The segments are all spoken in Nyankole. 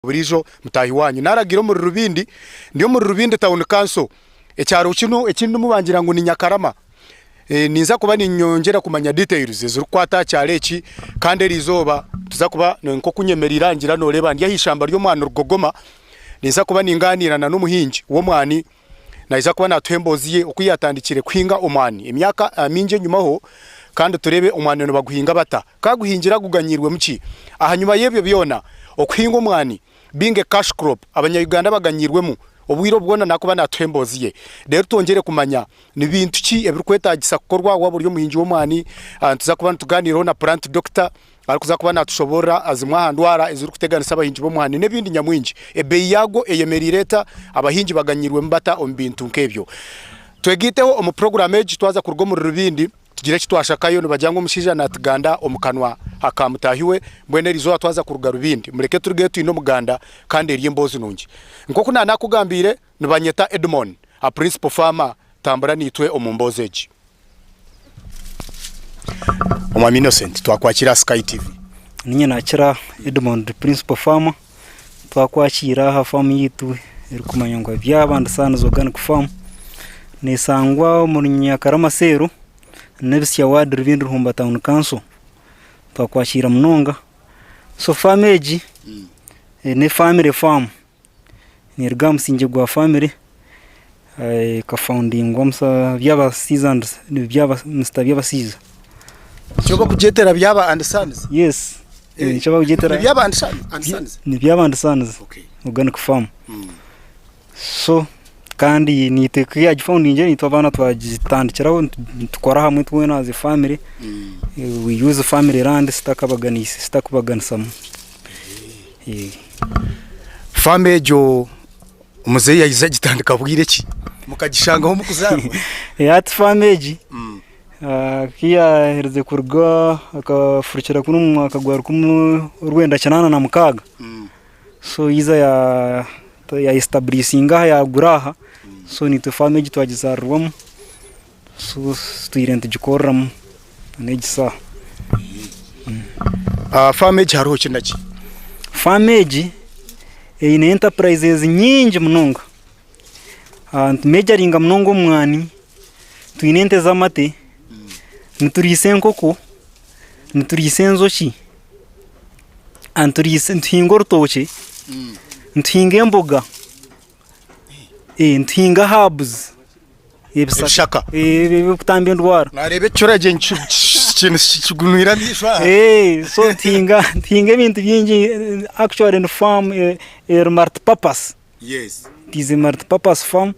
Buriijo mutaahi waanyu naaragiire omuri Rubindi, ndi omuri Rubindi Town Council, ekyaro kinu eki ndimu bangira ngu ni Nyakarama. Ninza kuba ninyongyera kumanya details ezirikukwata aha kyaro eki kandi eriizooba nituza kuba nk'oku nyemereire aha ngira nooreeba ndi aha ishamba ry'omwani Rugogoma, ninza kuba ningaaniira n'omuhingi w'omwani Naija kuba naatuha emboozi ye oku yaatandikire kuhinga omwani emyaka mingi enyimaho kandi tureebe omwani nibaguhinga bata, ku aguhingire aguganyiirwemu ki. Ahanyima y'ebyo byona, okuhinga omwani being a cash crop, abanya-Uganda baganyiirwemu obwire obu bwona naakuba naatuha emboozi ye. Reero twongyere kumanya ni bintu ki ebirikwetaagisa kukorwa waaba ori omuhingi w'omwani. Nituza kuba nitugaaniiraho na plant doctor. Arikuza kuba natushoboorora zimwe aha ndwara ezirikuteganisa abahingi b'omuhani n'ebindi nyamwingi. Ebeeyi yaagwo eyemereire eta? Abahingi baganyiirwemu bata omu bintu nk'ebyo? Twegaiteho omu puroguraamu egi twaza kuruga omuri Rubindi tugire eki twashakayo. Nibagira ngu omushaija naatuganda omu kanwa aka mutaahi we. Mbwenu eriizooba twaza kuruga Rubindi mureke turugeyo twine omuganda kandi eri emboozi nungi. Nk'oku naanakugambiire nibanyeta Edmon, a principal farmer, tambura naitwe omu mboozi egi. Omwami Innocent twakwakira aha Sky TV. Ninye nakira Edmond principal farmer twakwakiira aha faamu yaitu erikumanywa nka Byabandi Sons Organic Farm nesangwa omuri Nyakarama Cell Nebisya ward Rubindi Ruhumba Town Council twakwakiira munonga so faamu egi ne family farm. Neeruga aha musingye gwa famire ekafoundingwa Mister Byabashaija. Nikyo barikugyetera Byaba and Sons? Yes, nikyo barikugyetera. Ni Byaba and Sons? Ni Byaba and Sons Organic Farm. So kandi naitwe ku yagifoundingire naitwe abaana twagitandikiraho nitukora hamwe twena as a family, we use family land zitakabaganisamu. Faamu egyo muzeeyi yaija agitandika bwire ki? Mukagishangaho mukuzaarwa? Hati faamu egi ku yaaherize kuruga akafurukira kunu omu mwaka gwa rukumi rwenda kinaana na mukaaga, so yaija ya establishinga aha yaagura aha, so naitwe faamu egi twagizaarirwamu, so tutwire nitugikoreramu n'egi saaha. Faamu egi hariho ki na ki? Faamu egi eine enterprises nyingi munonga. Nitumejaringa munonga omu mwani, twine ente z'amate, nituriisa enkoko, nituriisa enjoki, nituhinga orutookye, nituhinga emboga. Nituhinga herbs Ebishaka. Ebirikutamba endwara. Nareeba ekicuragye kigumire amaisho aha. So nituhinga nituhinga ebintu bingi actually ni farm eri multi purpose. Yes. It is a multi purpose farm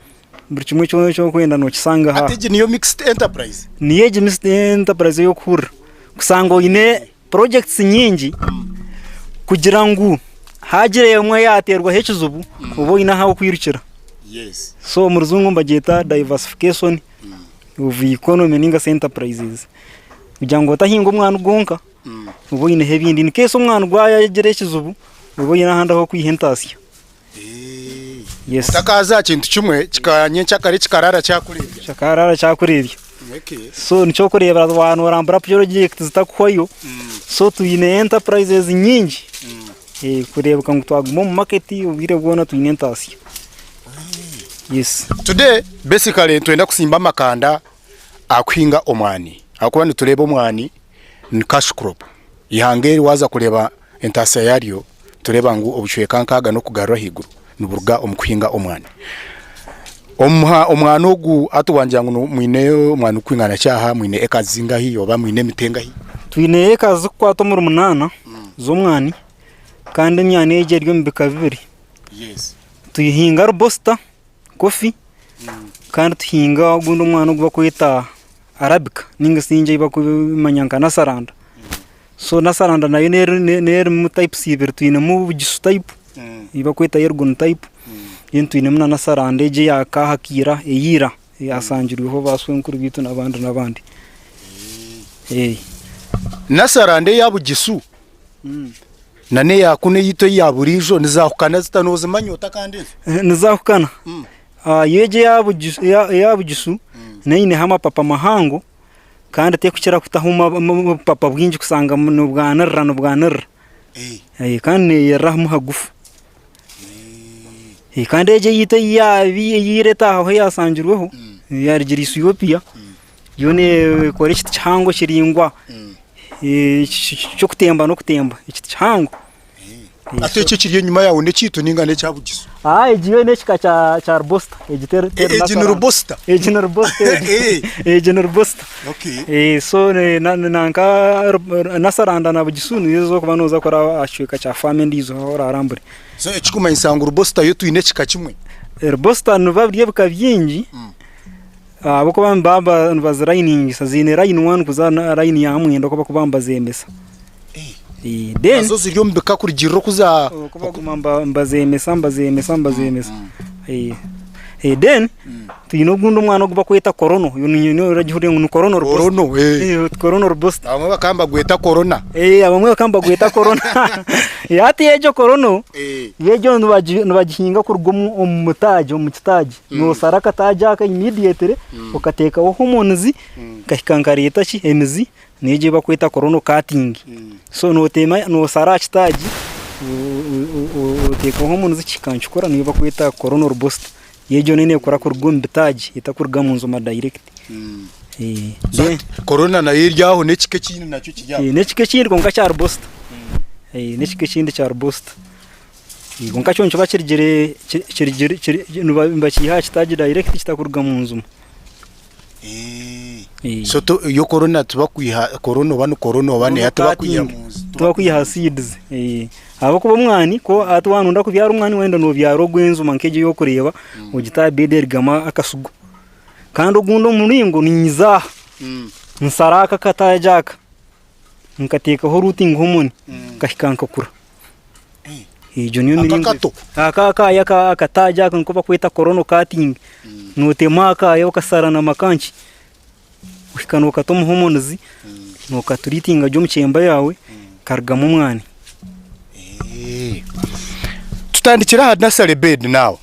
buri kimwe kyona eki orikwenda nokishanga aha. Hati egi niyo mixed enterprise? Niyo egi mixed enterprise ei orikuhurira. Kushanga oine projects nyingi kugira ngu haagira emwe yaateerwaho ekizibu obe oine ah'okwirukira. So omu rujungu nibagyeta diversification of economy ninga shi enterprises. Kugira ngu otahinga omwani gwonka, obe oineho ebindi. In case omwani gwagira ekizibu, obe oine ahandi ah'okwiha entaasya. Yes. Otakaaza aha kintu kimwe kika nyenkyakare kikaraara kyakureebya. Kikaraara kyakureebya. Okay. So nikyo orikureeba waaba noorambura project zitakuhwayo. So twine enterprises nyingi kureebeka ngu twaguma omu market obwire bwona twine entaasya. Yes. Today basically nitwenda kusimba amakanda aha kuhinga omwani ahakuba nitureeba omwani ni cash crop. Eihanga eri waaza kureeba entaasya yaaryo nitureeba ngu obucweka nkaaga n'okugarura ahaiguru niburuga omu kuhinga omwani. Omwani ogu hati wangira ngu mwine omwani gurikwingana ki aha, mwine ekazi zingahi oba mwine emiti engahi? Twine ekazi zirikukwata omuri munaana z'omwani kandi emyani egi eri omu bika bibiri. Tuhinga rubosita kofi kandi tuhinga ogundi omwani ogu barikweta arabika ninga shi ei barikumanya nka nasaranda. So nasaranda nayo nerimu types ibiri twinemu bugisu type ei barikweta elgon type then twinemu na nasaranda egi eya kahakiira eya ira eyashangirweho baashwenkuru baitu n'abandi n'abandi. Nasaranda eya bugisu nana eya kunu eyaitu eya buriijo nizahukana zita nozimanya ota kandi ezo? Nizahukana. Yo egi eya bugisu nayo eineho amapapa mahango kandi terikukira kutaho obupapa bwingi kushanga nibwanirira nibwanirira kandi neyereramu hagufu. Kandi egyo eyaitu ei yaaba aho eyashangirweho yarugire Ethiopia, yo nekora ekiti kihango kiraingwa ky'okutemba n'okutemba ekiti kihango. Hati eki ekiri enyima yaawe n'ekyaitu nainga n'ekya Bugisu? Egi yo n'ekika kya Robusta. Egi ni Robusta? Egi ni Robusta egi. Egi ni Robusta. So nanka Nasaranda na Bugisu nizo orikuba nooza kuraba aha kicweka kya faamu endiijo ahu oraarambure. So ekirikumanyisa ngu Robusta yo twine ekika kimwe? Robusta nibiba biri ebika bingi ahabw'okuba nibaba nibazirayiningisa, ziine rayini wani kuza rayini ya mwenda oku barikuba nibazemesa. Then Nazo ziri omu bika kurugiirira oku za oku baguma nibazemesa nibazemesa nibazemesa. Then twine ogundi omwana ogu barikweta korono, oragihurira ngu ni korono Robusta. Korono, eh. Korono Robusta. Abamwe bakaba nibagweta korona. Abamwe bakaba nibagweta korona. Hati egyo korono, egyo nibagihinga kuruga omu mutaagi, omu kitaagi. Noosara akataagi aka immediately okateekaho hormones kahika nikareeta ki emizi n'egyo ei barikweta korono cutting. So nooteema noosara aha kitaagi oteekaho hormones kihika nikikura niyo barikweta korono robusta. Egyo nayo neekura kuruga omu bitaagi etakuruga omu njuma direct. So hati korona nayo eri aho n'ekika ekindi nakyo kiri aho. N'ekika ekindi kwonka kya robusta. N'ekika ekindi kya robusta. Kwonka kyo nikiba kirugire nibakiiha aha kitaagi direct kitakuruga mu njuma. So yo korona tibakwiha korona oba ni korona oba neha tibakwiha mu nju. Tibakwiha seeds ahabw'okuba omwani ku hati waaba noyenda kubyara omwani wayenda nobyara ogw'enjuma nk'egi ei orikureeba ogita aha bedi erugamu akashugo. Kandi ogundi omuringo niinyija aha nshare aka akataagi aka nkateekaho rooting hormone kahika nkakura. Egyo niyo Aka miringo. akato? Aka akaayi aka akataagi aka niko bakweta korono cutting. Nootema akaayi okasara na makanki, ohika nookata omu hormones, nookaturiitinga gye omu kyemba yaawe, karugamu omwani. Tutandikire aha nursery bed now.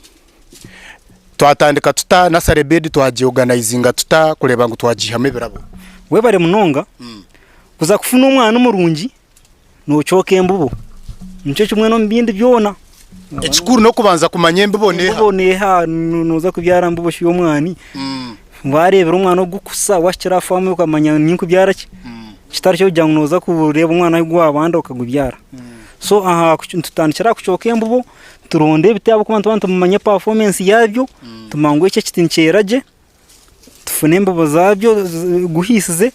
Twatandika tuta nursery bed twagyorganizinga tuta kureeba ngu twagiihamu ebirabo? Webare munonga. Kuza kufuna omwana murungi, Noocooka embibo. Nikyo kimwe n'omu bindi byona. Ekikuru n'okubanza kumanya embibo n'eha. Embibo n'eha, nooza kubyara mbibo ki y'omwani. Waareebera omwana ogukusa, waahikire aha faamu okamanya ngu ninkubyara ki, kitari ky'okugira ngu nooza kureeba omwana ahu waabanda okagubyara. So aha nitutandikira aha kucooka embibo, turonde ebiti ahabw'okuba nituba nitumanya performance yaabyo, tumanya ngu eki ekiti nikyera gye. Tufune embibo zaabyo guhiisize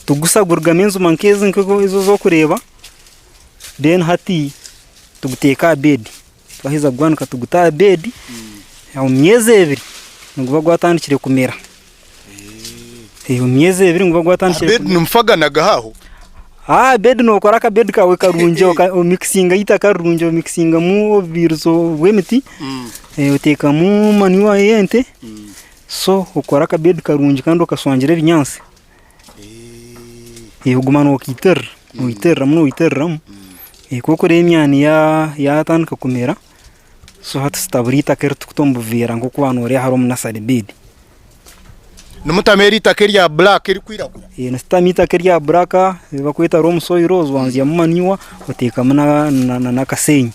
tugusagurigemu enjuma nk'ezi ezi orikureeba then hati tuguteeke aha bedi twaheza kugwanika tugute aha bedi omu myezi ebiri niguba gwatandikire kumera, omu myezi ebiri niguba gwatandikire Aha bedi nimufaganaga aho? Aha bedi nokora akabedi kaawe karungi omikisinga eitaka rirungi omikisingamu obubiirizo bw'emiti oteekamu manure y'ente so okora akabedi karungi kandi okashwangira ebinyaatsi oguma nokiitirira noitiriramu noitiriramu ku orikureeba emyani yatandika kumera so hati tutabura eitaka eriturikuta omu buveera nk'oku waaba nooreeba hariya omu nasari bedi. Nimutamu eri itaka erya black erikwiragura? Nitutamu eitaka erya black eri barikweta loam soil ojwanzyamu manure oteekamu n'akasheenyi.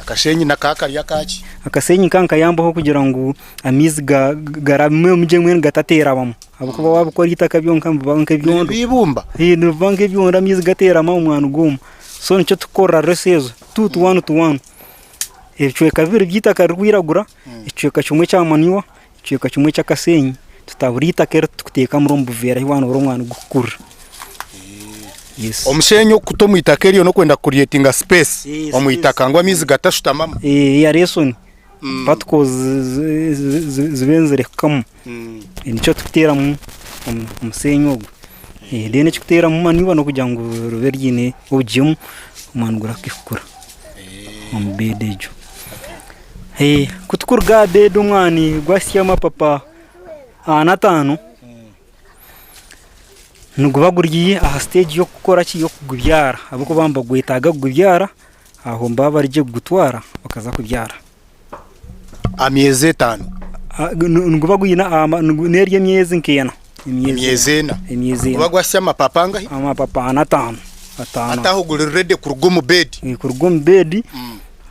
Akasheenyi nako kari akaki? Akasheenyi ka nikayambaho kugira ngu amaizi garabemu gye mbwenu gatateerabamu ahabw'okuba waabikora eitaka byonka nibiba nk'ebyondo. Nibiibumba? Nibiba nk'ebyondo amaizi gateerama omwani gwoma. So nikyo turikukorera ratio ezo two to one to one. Ebicweka bibiri by'eitaka ririkwiragura, ekicweka kimwe kya manure. Ekicweka kimwe ky'akasheenyi tutabura eitaka eri turikuteeka omuri omu buveera ahu waaba noreeba omwani gurikukurira. Yes. Omusheenyi okuta omu itaka eryo n'okwenda kucreatinga space Eh, omu space. itaka ngu amaizi gatashutamamu. Eh, aeration particles zibe nizirekamu. Nikyo turikuteeramu omusheenyi ogwo. Then ekirikuteeramu manure n'okugira ngu ribe riine obugimu omwani gurahuke kukura omu bed egyo. Ku turikuruga aha bedi omwani gwahitsya amapapa ana ataano, niguba guri aha siteegi y'okukora ki, y'okugubyara ahabw'okuba nibagwetaaga kugubyara, aho nibaba bari gye kugutwara bakaza kubyara. Aha myezi etaano? Niguba gwine n'eri emyezi nk'ena. Emyezi ena. Emyezi ena. Niguba gwahitsya amapapa angahi? Amapapa ana ataano. Hati aho guri ready kuruga omu bedi? Kuruga omu bedi.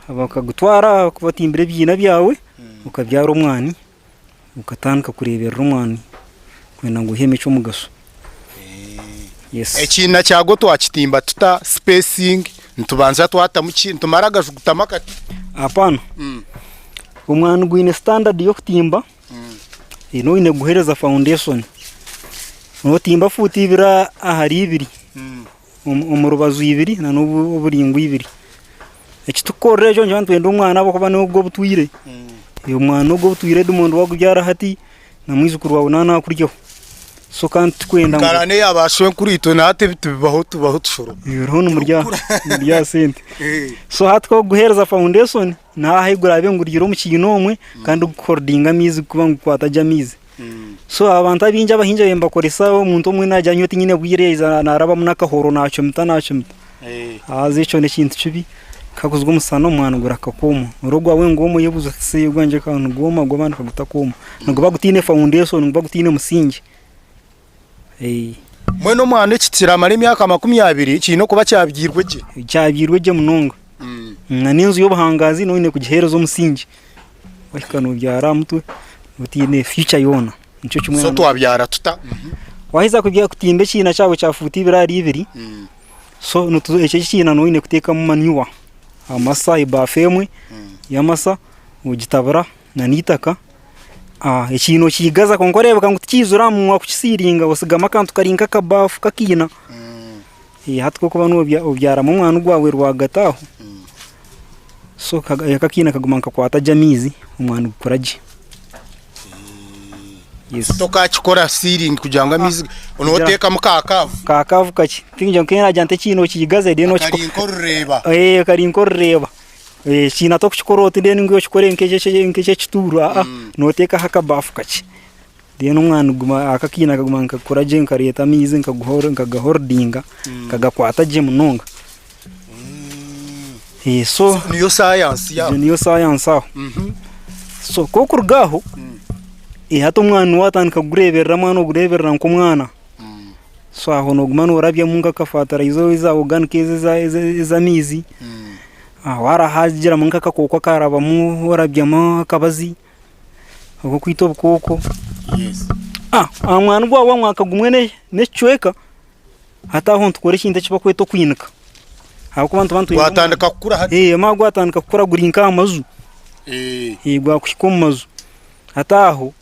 Bakagutwara batimbire ebiina byawe okabyara omwani okatandika kureeberera omwani kwenda ngu oihemu eky'omugasho. Yes. Ekiina kyagwo twakitimba tuta spacing nitubanza twatamu ki nitumara gajugutamu akati? Hapana. Omwani gwine standard y'okutimba, noine kuguheereza foundation. Notimba fuuti ibiri ahari ibiri. Omu rubaju ibiri na n'oburaingwa ibiri. Eki turikukorera ekyo nikyo nitwenda omwana ahabw'okuba niwe ogwo obutwire, omwana ogwo obutwire Edmond waakubyara hati na mwijukuru waawe naaba naakuryaho. So kandi titurikwenda ngu. Karani eya baashwenkuru-itwe na hati ebi tibibaho tubaho tushoroma. Biriho nimurya aha sente. So hati ku orikuguheereza foundation, niho ahu guraabe ngu guriire omu kiina omwe kandi gukuhorodinga amaizi kuba ngu gukwata gye amaizi. So abantu abaingi abahingi ababaire nibakoresa omuntu omwe naagira nyowe tinyine bwire yaija naarabamu n'akahoro naacumita naacumita. Haza ekyo n'ekintu kibi hakuza omusana omwani gurahika kwoma. Ori ogwawe nigwoma oyebuuza oti ese ogwangye ka nigwoma ogw'abandi ka gutakwoma. Niguba gutaine foundation niguba gutaine musingi. Mbwenu omwani eki kiramara emyaka 20 kiine okuba kyabyirwe gye. Kyabyirwe gye munonga. Na n'enju y'obuhangaazi noine kugiheereza omusingi. Wahika nobyara aha mutwe otiine future yoona. Nikyo kimwe So twabyara tuta? Waheza kutimba ekiina kyawe kya fuuti ibiri ahari ibiri, so ekyo ekiina noine kuteekamu manure, amasa ebaafu emwe y'amasa ogitabura na n'eitaka, ekiina okigaza kwonka oreebeka ngu tikiizire aha munwa kukisiiringa osigamu akantu kari nk'akabaafu k'akiina. Hati ku orikuba nobyaramu omwani gwawe rwagati aho, so aka akiina kaguma nikakwata gye amaizi omwani gukura gye. Tokakikora sealing kugira ngu amaizi noteekamu ka kaavu. Ka kaavu kakye tikugira ngu nagira nti ekiina okigaze then Kari nk'orureeba. Kari nk'orureeba. Ekiina tokukikora oti then ngu okikore nk'eky'ekituuro noteekaho akabaafu kakye. Then omwani guma aka akaina kaguma nikakura gye nkareeta amaizi nkagahorodinga nkagakwata gye munonga. So Niyo sayansi yaho. Niyo sayansi aho. So ku okuruga aho, hati omwani watandika kugureeberera mwana ogureeberera nk'omwana. So aho nooguma noorabyamu nk'akafataraiza eza oganika ezi ez'amaizi, waahagiramu nk'akakooko akarabamu orabyamu akabazi. Ogw'okwita obukooko. Aha mwani gwawe wamwaka gumwe n'ekicweka, hati aho nitukora ekintu eki barikweta okwinika ahabw'okuba nituba nitwenda Gwatandika kukura hati. Omara gwatandika kukura guri nk'aha maju, gwakuhika omu maju. Hati aho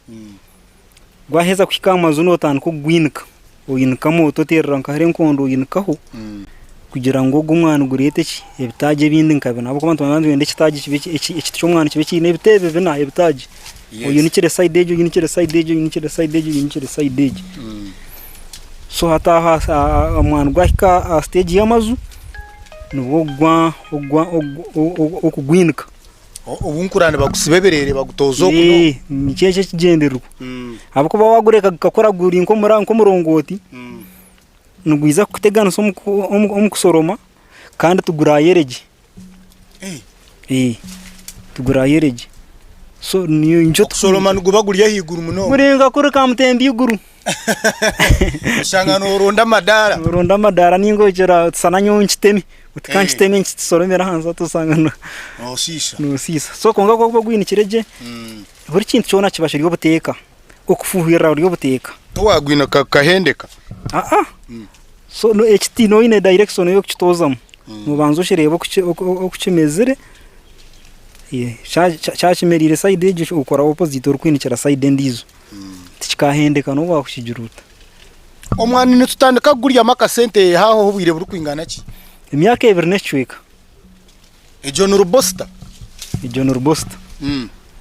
gwaheza kuhika aha maju notandika okugwinika, oyinikamu oti oterera nka hariya enkondo oyinikaho kugira ngu ogu omwani gureete ki ebitaagi ebindi nka bina ahabw'okuba nituba nitwenda ekitaagi kibe ekiti ky'omwani kibe kiine ebiti ebi bina ebitaagi, oyinikire sayidi egi, oyinikire sayidi egi, oyinikire sayidi egi, oyinikire sayidi egi. So hati aho omwani gwahika aha siteegi y'amaju nibwo okugwinika. Obu nkuraba nibagusiba ebireere bagutooza oku n'oku. Nikyo ekyo ekigyendererwa. Ahabw'okuba waagureka gukakura guri nk'omurongooti, nigwija kukuteganisa omu kushoroma kandi tigurayere gye. Tigurayere gye. So nikyo Okushoroma niguba guri ahaiguru munonga. Guri nka kuri kamutemba eiguru. Oshanga nooronda amadaara. Nooronda amadaara ninga ogira oti shana nyowe nkiteme, oti ka nkiteme nkisoromere ahansi hati osanga Nooshiisha. nooshiisha. So kwonka ku orikuba ogwinikire gye, buri kintu kyona kiba kiri obuteeka, okufuuhirira buri obuteeka. Tiwaagwinika kukahendeka? Aa, so ekiti nooba oine direction y'okukitoozamu, noobanza okireeba oku kimezire, kyaba kimereire sayidi egi okora opposite orikwinikira sayidi endiijo. Tikikahendeka n'obu waakukigira ota. Omwani nitutandika kuguryamu akasente haaho obwire burikwingana ki? Emyaka ebiri n'ekicweka. Egyo ni rubosita? Egyo ni rubosita.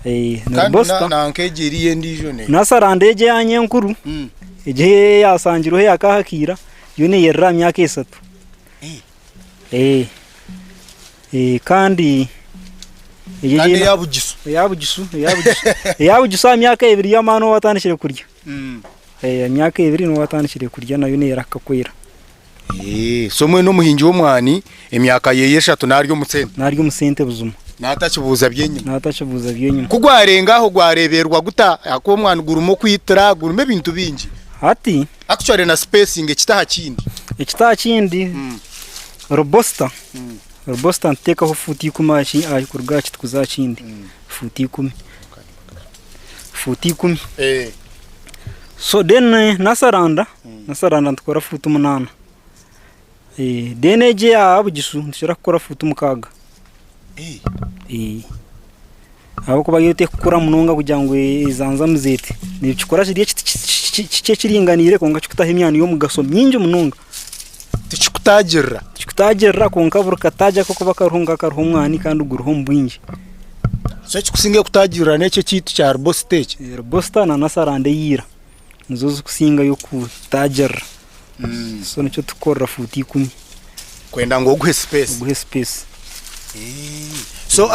Ni rubosita. Kandi nanka egyo eriyo endiijo neeha? Nasaranda egyo eya nyenkuru, egyo eyashangirweho eyakahakiira, yo neyerera aha myaka eshatu. Kandi Kandi eya Bugisu. Eya Bugisu, eya Bugisu. Eya Bugisu aha myaka ebiri y'amaani nooba watandikire kurya. Aha myaka ebiri nooba watandikire kurya nayo neerahika kwera. So mbwenu omuhingi w'omwani emyaka ye eshatu naarya omu sente. Naarya omu sente buzima. Naatakibuuza by'enyima. Naatakibuuza by'enyima. Ku gwarenga aho gwareeberwa guta? Ahakuba omwani gurimu okwitira, gurimu ebintu bingi. Hati. Actually na spacing ekiti aha kindi. Ekiti aha kindi, robusta. Robusta nituteekaho fuuti ikumi aha kuruga aha kiti kuza aha kindi, fuuti ikumi, fuuti ikumi. So then nasaranda, nasaranda nitukora fuuti munaana. Then egi eya Bugisu nitukira kukora fuuti mukaaga. Ahabw'okuba yo terikukura munonga kugira ngu ezanzamize eti. Nikikura kiri ekiti kikye kiringaniire kwonka kirikutaho emyani y'omugasho mingi munonga. Tikikutaagirira. Tikikutaagirira kwonka buri kataagi aku karikuba kariho nka kariho omwani kandi guriho omu bwingi. So ekirikusinga kutaagirira n'eki ekyaitu kya ribosita eki? Ribosita na nasaranda eya ira nizo zirikusingayo kutaagirira. So nikyo turikukorera fuuti ikumi. Kwenda ngu oguhe space. Oguhe space. So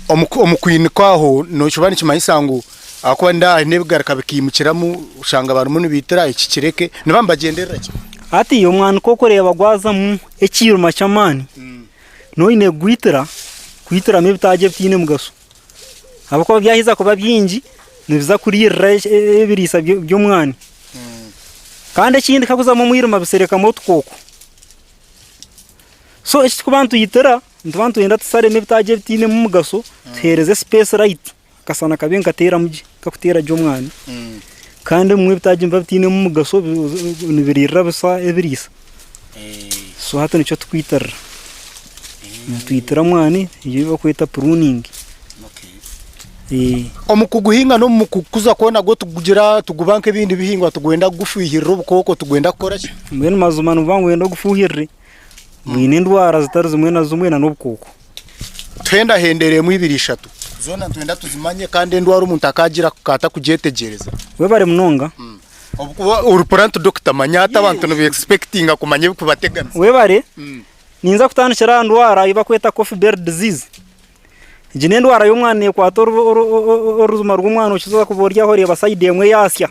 omu kwinika aho nikiba nikimanyisa ngu ahakuba nindeeba hariho ebigaruka bikaimukiramu oshanga barimu nibaitira eki kireke, nibaba nibagyenderera ki? Hati omwanika okureeba gwazamu ekiirima ky'amaani, noine kugwitira, kwitiramu ebitaagi ebitaine mugasho. Ahabw'okuba byaheza kuba bingi nibiza kuriirira ebiriisa by'omwani. Kandi ekindi hakuzamu omwirima biserekamu otukooko. So eki turikuba nitwitira, nituba nitwenda tusharemu ebitaagi ebitainemu mugasho, tuheereze space light, akasana kabe nikateeramu gye, kakuteera gye omwani. Kandi ebimwe ebitaagi nibiba bitainemu mugasho nibiriirira busha ebiriisa. So hati nikyo tukwitirira. Nitwitira omwani egyo ei barikweta pruning. Omu kuguhinga n'omu kukuza kwona gwo tigugira tiguba nk'ebindi bihingwa tigwenda kugufuhirira obukooko tigwenda kukora ki? Mbwenu mazima nibuba nibwenda ogufuhirire, bwine endwara zitari zimwe na zimwe n'obukooko. Tuhendahenderemu ibiri ishatu zoona nitwenda tuzimanye kandi endwara omuntu akaagira akatakugyetegyereza. Webare munonga. Ahabw'okuba ori plant doctor manya hati abantu niba expectinga kumanya ebirikubateganisa. Webare. Ninza kutandikira aha ndwara ei barikweta coffee berry disease. Egi n'endwara y'omwana neekwata orujuma rw'omwana okiza kuba ori aho oreeba sayidi emwe yaasya,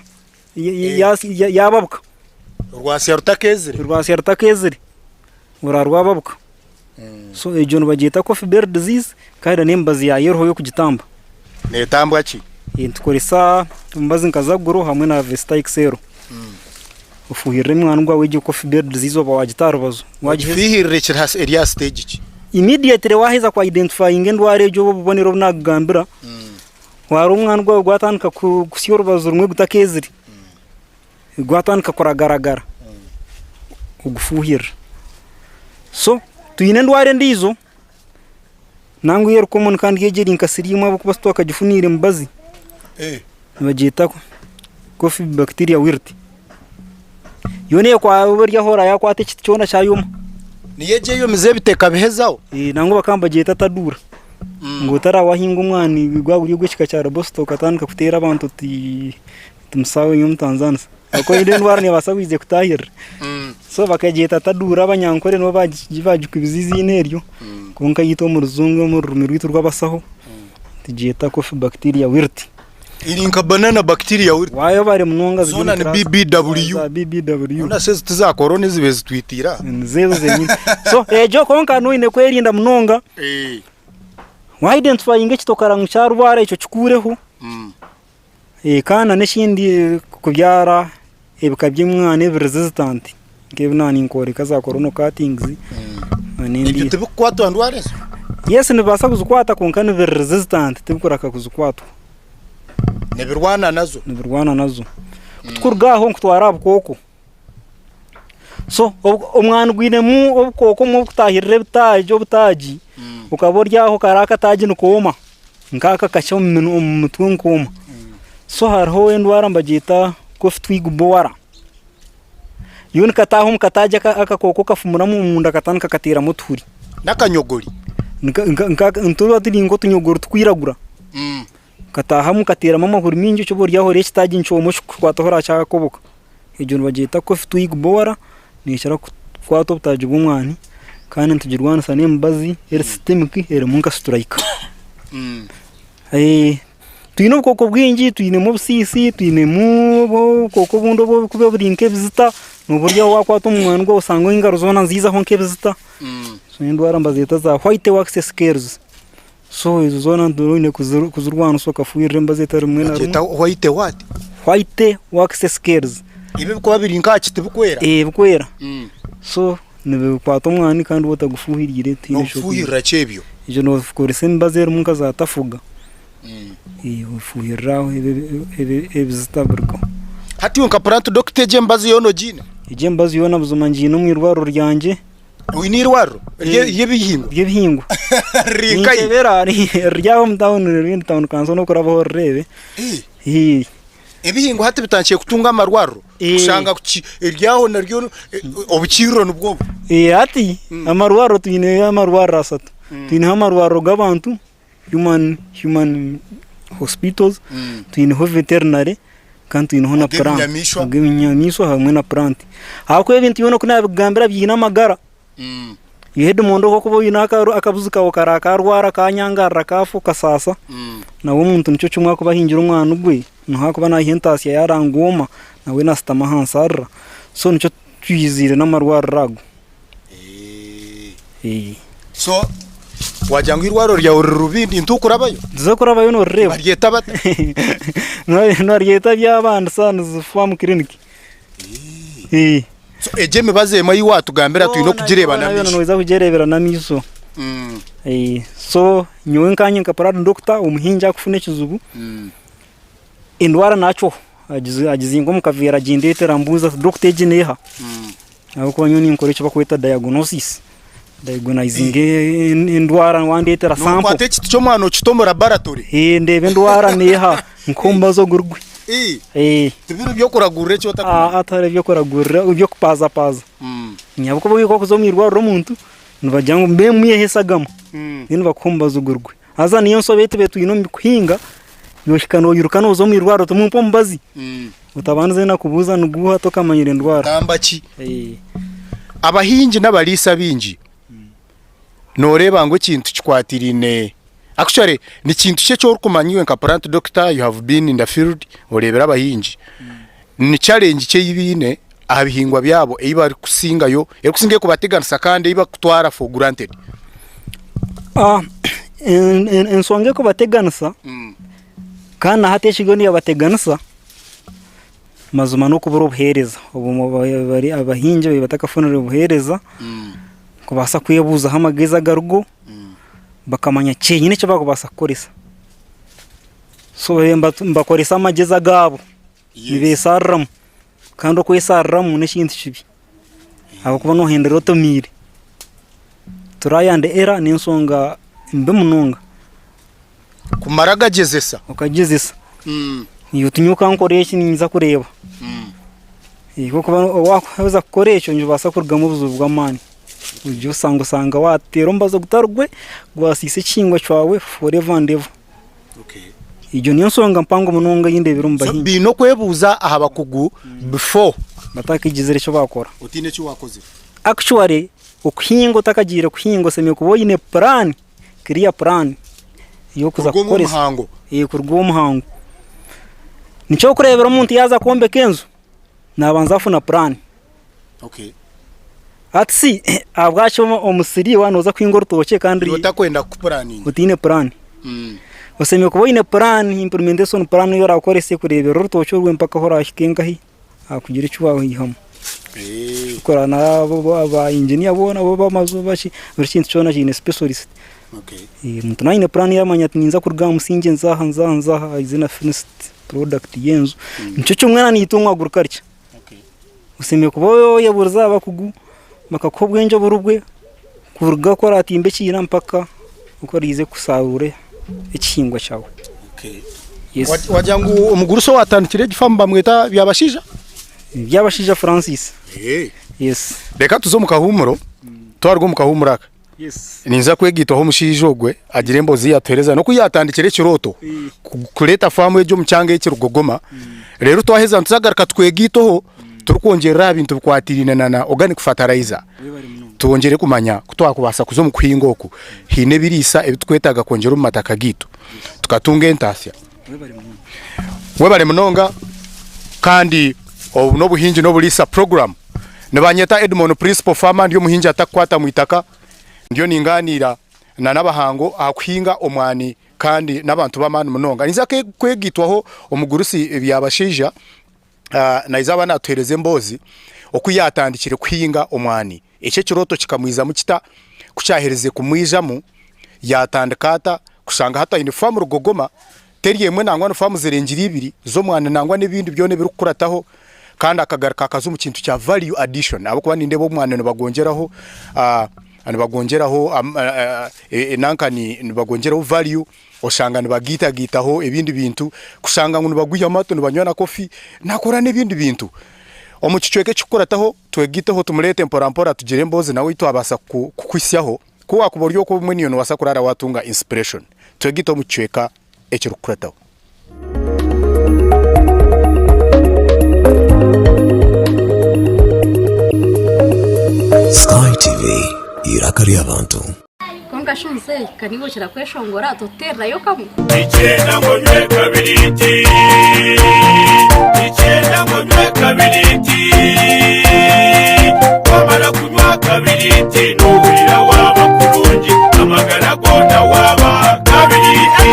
yaababuka. Rwasya rutakeezire? Rwasya rutakeezire, oraba rwababuka. So egyo nibagyeta coffee berry disease kandi n'emibazi yaayo eriho ey'okugitamba. Neetambwa ki? Nitukoresa emibazi nka Zagro hamwe na Vesta XL. Ofuhirire omwana gwawe egyo coffee berry disease oba wagita aha rubaju. Ogifuhirire ekiri aha eri aha stage ki? Immediately waheza ku identifyinga endwara egyo oba obubonero obu nakugambira, wareeba omwana gwawe gwatandika kusya orubaju rumwe gutakeezire, gwatandika kuragaragara, ogufuhirire. So twine endwara endiijo Nangwa eri common kandi egi eri nka siriimu ahabw'okuba titwakagifuniire mubazi. Nibagyeta coffee bacteria wilt. Yoona eri aho oraabe yakwata ekiti kyona kyayoma. Niyo egyo eyomize ebiti ekabihezaho? Nangwa bakaba nibagyeta taduura. Ngu otarawahinga omwani gwaba guri ogw'ekika kya robusta okatandika kuteera abantu oti musawo nyowe omutanzanisa. Ahabw'okuba eine endwara neebaasa kwija ekutaahirire. So bakagyeta taduura abanyankore nibo baagikubize eiziina eryo, kwonka itwe omu rujungu omu rurimi rwaitu rw'abasaho nitugyeta coffee bacteria wilt. Eri nka banana bacteria wilt. Waayebare munonga ziri Zoona ni BBW. Za BBW. Hoona shi ezi ti za corona ezibaire zitwitiire aha? Nizo ezo zenyine. So egyo kwonka noine kwerinda munonga. Wa identifyinga ekitokara ngu kyarwara ekyo kikuureho. Kandi na n'ekindi kubyara ebika by'omwana ebi resistant nk'ebi naaba ninkworeka za corona cuttings Ebyo tibikukwatwa ndwara ezo? Yes nibibaasa kuzikwata kwonka nibiri resistant tibikuraka kuzikwatwa. Nibirwana nazo? Nibirwana nazo. Ku tukuruga aho nikutwara aha bukooko. So omwani gwinemu obukooko obumwe obukutaahirira ebitaagi obutaagi, okaba ori aho kariya akataagi nikooma, nk'aka kakye omu mutwe nikooma. So hariho endwara nibagyeta coffee twig borer, yo nikataaha omu kataagi akakooko kafumuramu omunda katandika kateeramu otuhuri. N'akanyogori? Nituba turi nk'otunyogori tukwiragura. Kataahamu kateeramu amahuri maingi eki oba ori aho ori ekitaagi nikyoma okikukwataho orakyakoboka. Egyo nibagyeta coffee twig borer nekira kukwata obutaagi bw'omwani kandi nitugirwanisa n'emibazi eri systemic erimu nka striker. Twine obukooko bwingi twinemu obusiisi twinemu obukooko obundi oburikuba buri nk'ebizita nooba ori aho wakwata omu mwani gwawe osanga engaro zoona niziizaho nk'ebizita. So endwara nibazeeta za white wax scales. So ezo zoona noba oine kuzirwanisa okafuhirira emibazi etari rimwe na rimwe. Bagyeta white what? White wax scales. Ebi ebirikuba biri nk'aha kiti bikwera? Ee bikwera. So. Nibikwata omwani kandi waaba otagufuhiriire tihaine eki orikwiha. Nobufuhirira ki ebyo? Egyo nokoresa emibazi erimu nka za tafuga ofuhirira aho ebizita birugaho. Hati iwe nka plant doctor egyo emibazi yoona ogiine? Egyo emibazi yoona buzima ngiine omu irwariro ryangye. Oine eirwariro ry'ebihingwa? Ry'ebihingwa. Riri nkahi? Ninkyebera riri aho omu tawuni riri tawuni kanso n'okurabaho orireebe. Ebihingwa hati bitandikire kutunga amarwariro kushanga eryaho naryo obukiiriro nibwo obu. Hati amarwariro twineyo amarwariro ashatu. Twineho amarwariro g'abantu human human hospitals, twineho veterinary kandi twineho na plant. Ag'ebinyamaishwa hamwe na plant. Ahabw'okuba ebintu byona oku naabikugambira biine amagara. Iwe Edmond oku orikuba oine akabuzi kaawe karaaba kaarwara kaanyangarara kaafa okasaasa, nawe omuntu nikyo kimwe akuba ahingire omwani gwe, niho akuba naiha entaasya yaarangwa nawe naashutama ahansi arira. So nikyo twiziire n'amarwariro ago. So wagira ngu eirwariro ryawe riri Rubindi ntukurabayo? Nituza kurabayo norireeba. Nibaryeta bata? Nibaryeta Byabandisa Farm Clinic. So egyo emibazi emwe ei waatugambira twine okugireeba n'amaisho. Noija kugyereebera n'amaisho. So nyowe nkanye nka proud doctor omuhingi akufuna ekizibu, endwara naacwaho agizinga omu kaveera agindeetera ambuuza ati doctor egi n'eha? Ahabw'okuba nyowe ninkora eki barikweta diagnosis, diagnosinga endwara wandeetera sample. Nookwata ekiti ky'omwana okita omu laboratory? Ndeeba endwara n'eha nkuhe omubazi ogurigwe. Tibiri by'okuragurira eki otakumanya? Hatariho eby'okuragurira eby'okupazapaaza. Ahabw'okuba waahika kuza omu irwariro omuntu nibagira ngu mbe mwiheho esagama then bakuhe omubazi ogurigwe. Haza niyo nshobe ei tubaire twine omu kuhinga, nohika noiruka nooza omu irwariro oti mumpe omubazi, otabandize na kubuuza niguuha tokamanyire ndwara. Gamba ki? Abahingi n'abariisa baingi nooreeba ngu ekintu kikwatiraine actually ni kintu ki eki orikumanya iwe nka plant doctor you have been in the field oreebire abahingi, ni challenge ki ei baine aha bihingwa byabo ei barikusingayo erikusingayo kubateganisa kandi ei barikutwara for granted? Enshonga erikubateganisa kandi na hati ekiriyo nikibateganisa mazima n'okubura obuheereza. Obumwe abahingi babaire batakafunire buheereza kubaasa kwebuuzaho amagezi agariho bakamanya kyenyine eki barikubaasa kukoresa. So nibakoresa amagezi agaabo. Nibeeshariramu kandi okweshariramu n'ekintu kibi ahabw'okuba noohendera otomiire. Try and error n'enshonga mbi munonga. Kumara gagyezesa. Okagyezesa. Iwe oti nyowe ka nkore eki ninza kureeba. Ahabw'okuba waaheza kukora ekyo nikibaasa kurugamu obuzibu bw'amaani. Oije oshange osanga waateera omubazi ogutari gwe gwasiisa ekihingwa kyawe forever and ever. Egyo niyo nshonga mpango munonga ei ndeebire omu So bahingi. baine okwebuuza aha bakugu before. Batakagizire eki baakora. Otaine eki waakozire. Actually okuhinga otakagiire kuhinga oshemereire kuba oine plan, clear plan ey'okuza Kuruga omu kukoresa. muhango. Kuruga omu muhango. Nikyo orikureebera omuntu yaaza kwombeka enju, naabanza afuna plan. Okay. Hati si ahabwaki omusiri waaba nooza kuhinga orutookye kandi Iwe otakwenda kupuraninga. otaine puraani? Oshemereire kuba oine puraani, implementation plan ei oraakorese kureeberera orutookye orwe mpaka ahu oraahike nkahi aha kugira eki waihamu. Kurora n'abo ba inginiya boona bo b'amaju baki, buri kintu kyona kiine specialist. Omuntu naaba aine puraani yaamanya ati ninza kuruga aha musingye nze aha nze aha nze aha aije na finished product y'enju. Nikyo kimwe na n'eitungo agriculture. Oshemereire kuba oyebuurize aha bakugu bakakuha obwengye oburi bwe kuruga oku oraatimbe ekiina mpaka oku oraije kusharuura ekihingwa kyawe. Wagira ngu omugurusi owatandikire egi faamu bamweta Byabashaija? Byabashaija Francis. Reka tuze omu kahuumuro, twaruga omu kahuumuro aka. Ninza kwegaitwaho omushaija ogwe agire emboozi ei yaatuheereza n'oku yaatandikire ekirooto kureeta faamu egi omu kyanga eki Rugogoma. Reero twaheza nituza kugaruka twegaiteho turikwongyerera aha bintu bikwatiraine na organic fertilizer. Twongyere kumanya ku twakubaasa kuza omu kuhinga oku. Haine ebiriisa ebi turikwetaaga kwongyera omu mataka gaitu tukatunga entaasya. Webare munonga kandi obu n'obuhingi n'oburiisa program. Nibanyeta Edmond Principal Farmer ndi omuhingi atakukwata mwitaka. Ndiyo ninganiira na n'abahango aha kuhinga omwani kandi n'abantu b'amaani munonga. Ninza kwegaitwaho omugurusi Byabashaija naija aba natuhereza emboozi oku yatandikire kuhinga omwani. Eki ekirooto kikamwizamu kita? Ku kyaherize kumwijamu, yaatandika ata kushanga hati aine faamu rugogoma, teri emwe nangwa ni faamu zirengire ibiri z'omwani nangwa n'ebindi byona ebirikukurataho kandi akagaruka akaza omu kintu kya value addition ahabw'okuba nindeeba omwani nibagongyeraho nibagongyeraho nanka nibagongyeraho value oshanga nibagaitagaitaho ebindi bintu kushanga ngu nibagwihamu hati nibanywa na kofi nakora n'ebindi bintu. Omu kicweka ekirikukurataho twegaiteho tumureete mpora mpora tugire emboozi nawe ei twabaasa kukuhitsyaho. Ku waakuba ori okwo obumwe naiwe noobaasa kuraara waatunga inspiration. Twegaite omu kicweka ekirikukurataho. Sky TV, eiraka ry'abantu. Kwonka shi muzeeyi, ka niiwe okira kweshongora, totuteererayo kamwe? Nikyenda ngu onywe kabiriiti Nikyenda ngu onywe kabiriiti Wamara kunywa kabiriiti Nohurira waaba kurungi Amagara goona waaba kabiriiti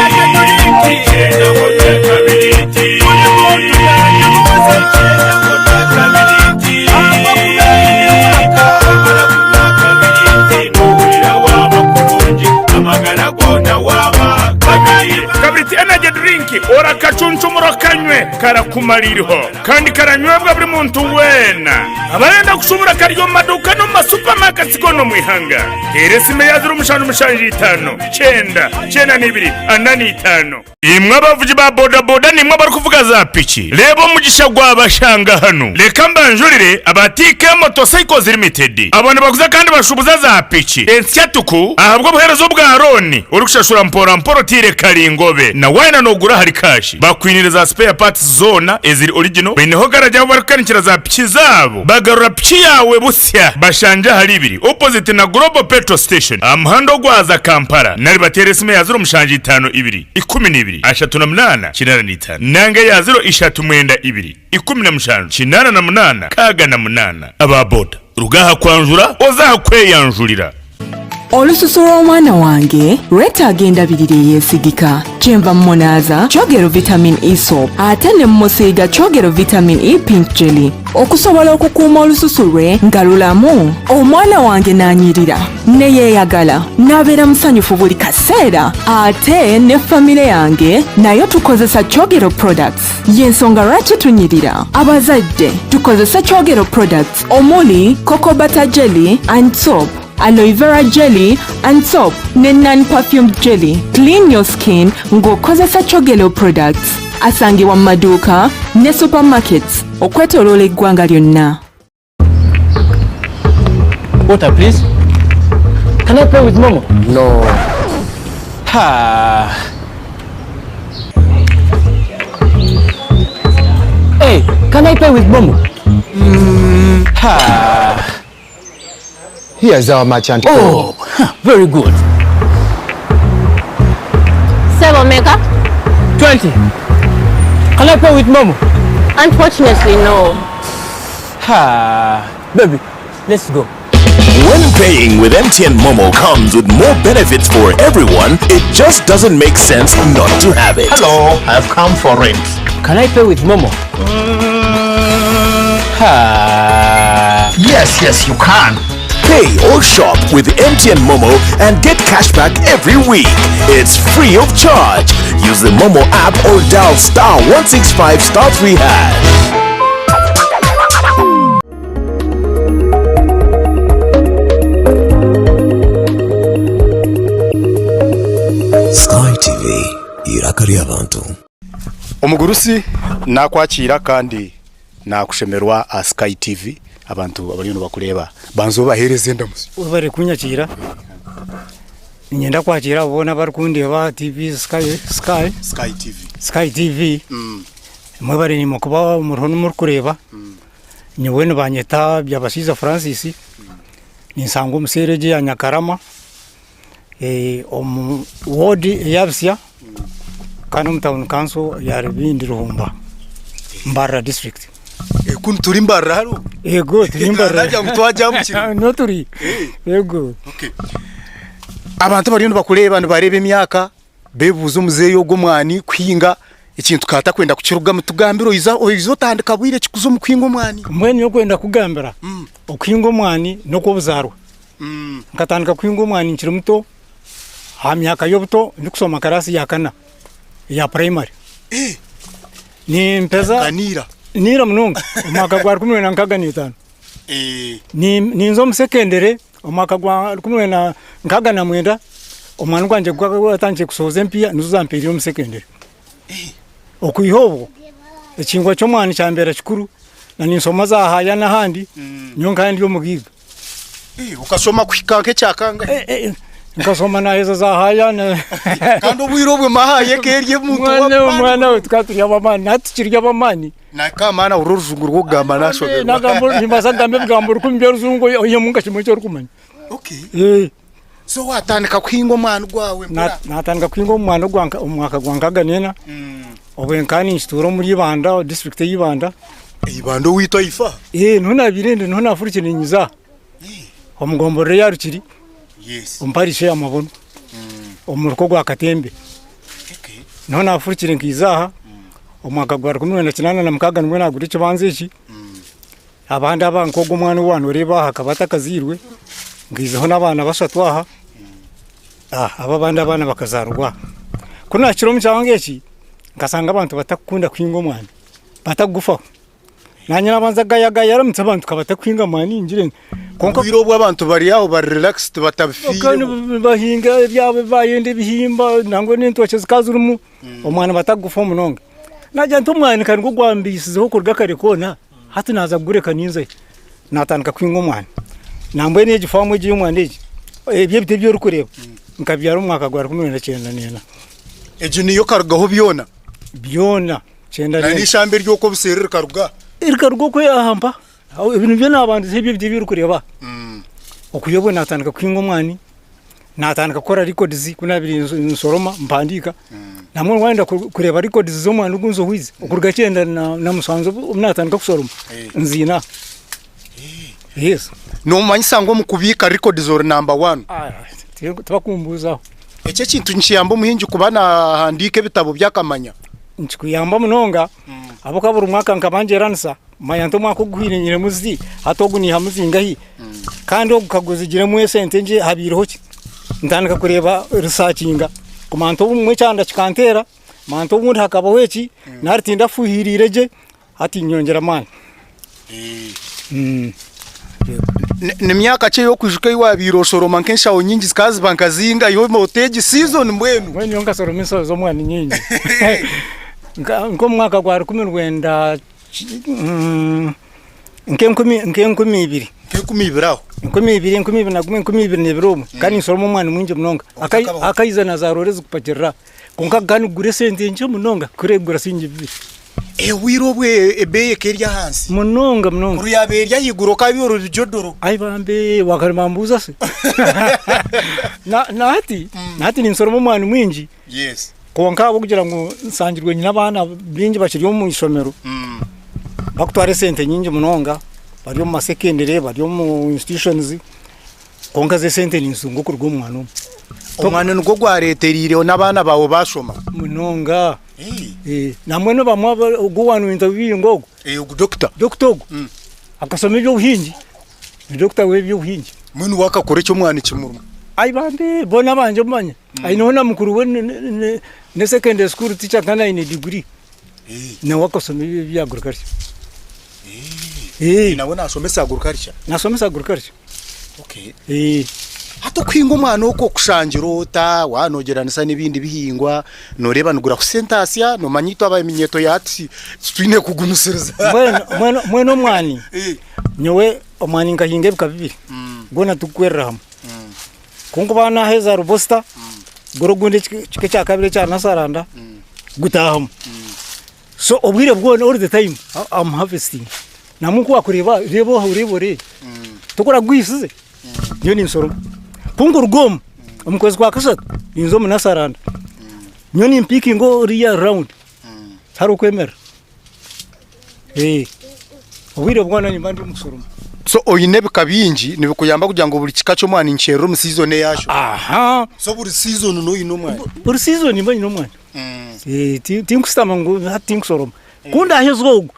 Nikyenda ngu onywe kabiriiti Buri muntu yayebuuza Nikyenda ngu onywe kabiriiti Ahabw'okuba eine omwaka Wamara kunywa kabiriiti Nohurira waaba kurungi Amagara goona waaba kabiriiti. Kabiriti Energy Drink orakacunchumura okanywe karakumara iriho kandi karanywebwa buri muntu weena. Abarenda kushubura kari omu maduuka n'omu ma supermarkets goona omu ihanga. Teera esimu eya 0775 9 92 45. Imwe abavugi ba bodaboda naimwe abarikuvuga za piki, reeba omugisha gwabashanga hanu. Reka mbanjurire aba TK Motorcycles Limited. Abo nibaguza kandi bashubuza za piki ensya tuku ahabw'obuheereza obwa looni orikushashura mpora mpora otaire karingobe na waayenda noogura ahari kaashi. Bakwiniire za spare parts zoona eziri original, baineho garagi ahu barikukanikira za piki zaabo bagarura piki yaawe busya. Bashangye ahari ibiri opposite na Global Petrol Station aha muhanda ogwaza Kampala nari bateere esimu eya 0752 12 38 85 nanga eya 0392 17 88 68. Aba boda ruga aha kwanjura oze aha kweyanjurira. Olususu lw'omwana wange lwetaaga endabirira eyeesigika. Kyenva mmunaaza Kyogero Vitamin E Soap ate ne mmusiiga Kyogero Vitamin E Pink Jelly okusobola okukuuma olususu lwe nga lulamu. Omwana wange n'anyirira ne yeeyagala n'abeera musanyufu buli kaseera ate ne famire yange nayo tukozesa Kyogero Products. Y'ensonga lwaki tunyirira. Abazadde tukozese Kyogero Products omuli Cocoa Butter Jelly and Soap. Aloe vera jelly and soap ne non-perfumed jelly. Clean your skin ng'okozesa Chogelo products. Asangibwa mu maduuka ne supermarkets okwetoloola eggwanga lyonna. Water, please. Can I pay with Momo? No. Ha. Hey, can I pay with Momo? Ha. Here's our merchant code. Oh, huh, very good. Sebo meka? 20. Can I pay with Momo? Unfortunately, no. Ha. Baby, let's go. When paying with MTN Momo comes with more benefits for everyone, it just doesn't make sense not to have it. Hello, I've come for rent. Can I pay with Momo? Ha. Yes, yes, you can. Pay or shop with MTN Momo and get cashback every week. It's free of charge. Use the Momo app or dial star 165 star 3 hash. Sky TV, eiraka ry'abantu. Omugurusi nakwakiira kandi nakushemerwa aha Sky TV abantu abariyo nibakureeba banza obaheereze endamutsyo. Webare kunyakiira, niinyenda kwakiira abo boona abarikundeeba aha TV Sky Sky Sky TV. Sky TV. Mwebare naimwe kuba muriho murikureeba. Nyowe nibanyeta Byabashaija Francis, ninsangwa omu seeri egi eya Nyakarama, omu woodi eya Bisya kandi omu tawuni kanso ya Rubindi Ruhumba, Mbarara disiturikiti. Kunu turi Mbarara hariho? Yego turi Mbarara. Nagira ngu twagyambukire. Niho turi. Yego. Abantu abariyo nibakureeba nibareeba emyaka bebuuza omuzeeyi ogu omwani kuhinga. Ekintu ka takwenda kukirugamu tugambire oiza oiza otandika bwire ki kuza omu kuhinga omwani? Mbwenu nyowe kwenda kukugambira, okuhinga omwani n'okw'obuzaarwa. Nkatandika kuhinga omwani nkiri muto, aha myaka y'obuto ndikushoma karaasi ya kana eya purayimare. Nimpeza niira munonga omu mwaka gwa rukumi rwenda nkaaga n'etaano. Ninza omu sekendere omu mwaka gwa 1969 omwani gwangye gwatandikire kushohoza empiiha nizo zampereire omu sekendere. Okwiha obwo ekihingwa ky'omwani kyambeera kikuru na ninshoma za haaya n'ahandi nyowe nkaba ndi omugaiga. Okashoma kuhika nk'ekyakangahi? Nkashoma naheza za haaya. Kandi obwire obwo haaya eka eri omuntu w'amaani. Mwana we tukaba turi ab'amaani nahati tukiri ab'amaani. Nakamana ahurira orujungu rw'okugamba nashoberwa. Nagamba nimbaasa kugamba ebigambo rukumi by'orujungu oihemu nka kimwe eki orikumanya. Okay. So watandika kuhinga omwani gwawe mpora? Natandika kuhinga omwani omu mwaka gwa nkaga n'ena, obwo nkaba ninkituura omuri Ibanda, disiturikiti ya Ibanda. Ibanda owaitu ahifa? Niho nabiire ndi, niho nafurukire ninyiza aha omu gomborora eya Rukiri, omu parishi eya Mabono, omu muruka ogwa Katembe. Niho nafurukire nkiiza aha omwaka gwa 1986 nibwo nagura ekibanja eki. Abandi aba nk'ogu omwana ou waanoreeba aha akaba atakazairwe, nkaizaho n'abaana bashatu aha, abo abandi abaana bakazaarwa aha. Ku naahikire omu kyanga eki, nkashanga abantu batarikukunda kuhinga omwani, batakugufaho. Naanye naabanza kugayagaya aramutse abantu ka batakuhinga mwani ngire nti kwonka Obwire obu abantu bari aho bari relaxed batabifiireho. Bahinga ebyabo ebi bayenda ebihimba nangwa n'entookye zikaba zirimu, omwani batakugufaho munonga. Naagira nti omwani ka nigwo gwambeisizeho kuruga kare koona, hati naaza kugureka ninza hi? Naatandika kuhinga omwani. Nambwenu egi faamu egi ey'omwani egi, ebi ebiti ebi orikureeba nkabibyara omu mwaka gwa 1994. Egi niyo ekarugaho byona? Byona. Kyenda Na n'eishamba ery'okwo obuseeri rikaruga? Rikaruga okwo aha mpa. Ebi nibyo naabandizeho ebi ebiti ebi orikureeba aha. Okwiha obwo naatandika kuhinga omwani, naatandika kukora records ku naabaire nshoroma mpandiika. Nambwenu waayenda kureeba records z'omwani ogu nzohwize, okuruga kyenda na mushanju obu naatandika kushoroma, nziine aha. Yes. Noomanyisa ngu omu kubiika records ori namba one? Tibakumbuuzaho. Eki ekintu nikiyamba omuhingi kuba naahandiika ebitabo bye akamanya? Nikikuyamba munonga ahabw'okuba buri mwaka nkaba ngyeranisa manya nti omwaka oguhweire nyinemu zi hati ogu niihamu zingahi kandi ogu kaguzigiremu esente ngye habaireho ki? Ntandika kureeba risakinga kumanya nti obumwe ekyanda kikanteera manya nti obundi hakabaho eki nari tindafuhiriire gye hati nyongyera amaani. Ni myaka ki ei orikwijuka ei waabaire oshoroma nk'enshaho nyingi zikaba ziba nka zingahi oti egi siizoni mbwenu? Mbwenu nyowe nkashoroma enshaho z'omwani nyingi. Nk'omu mwaka gwa 1900 nk'enkumi ibiri. Nk'enkumi ibiri aho? Enkumi ibiri, enkumi ibiri na gumwe, enkumi ibiri n'ebiri omwe. Nkaba ninshoroma omwani mwingi munonga. Hakaija na zaroore zikupakirira. Kwonka gukaba nigugura esente nkye munonga kurikugura siringi bibiri. Obwire obu ebeeyi eka eri ahansi. Munonga munonga. Kuri yaabaire eri ahaiguru okaaba ori rujodoro. Ai bambe wakare bambuuza se. Na hati, na hati ninshoroma omwani mwingi. Yes. Kwonka ahabw'okugira ngu nshangirwe nyine abaana baingi bakiri omu ishomero, bakutwara esente nyingi munonga, bari omu masekendere, bari omu institutions, Kwonka zo esente ninzitunga okuruga omu mwana omwe. Omwana nigwo gwareetereire n'abaana baawe baashoma? Munonga. Nambwenu bamwe ogu owaanwintavivinga ogu. Ogu dokita? Dokita ogu akashoma eby'obuhingi, ni dokita w'eby'obuhingi. Mbwenu we akakora eki omwana kimuruma? Ai bambi boona abangye omanya. Aineho na mukuru we ni secondary school teacher kandi aine diguri. Nawe akashoma ebya agriculture. Nawe naashomesa agriculture? Naashomesa agriculture. Okay. Hati okuhinga omwana okwo okushangire ota waaba noogyeranisa n'ebindi bihingwa nooreeba nigura kusentaasya noomanya itwe abaminyeeto ya hati titwine kugumisiriza. Mbwenu mbwenu omwani nyowe omwani nkahinga ebika bibiri gwona tigukwerera hamwe. Ku nkuba naaheza rubosita guri ogundi ekika ekya kabiri ekya nasaranda gutaahamu. So obwire bwona all the time am harvesting. Namwe ku wakureeba reeba oha oreeba ore tokuragwisize nyowe ninshoroma. Ku nkuruga omu, omu kwezi kwa kashatu ninza omu nasaranda. Nyowe nimpikinga oriya round tihariho kwemerera. Obwire bwona nimba ndi omu kushoroma. So oine ebika bingi nibikuyamba kugira ngu buri kika ky'omwani nikyerera omu season eyakyo. Aha. So buri season noine omwani. Buri season nimba nyine omwani. Tinkushutama ngu hati tinkushoroma. Ku ndaaheza ogu,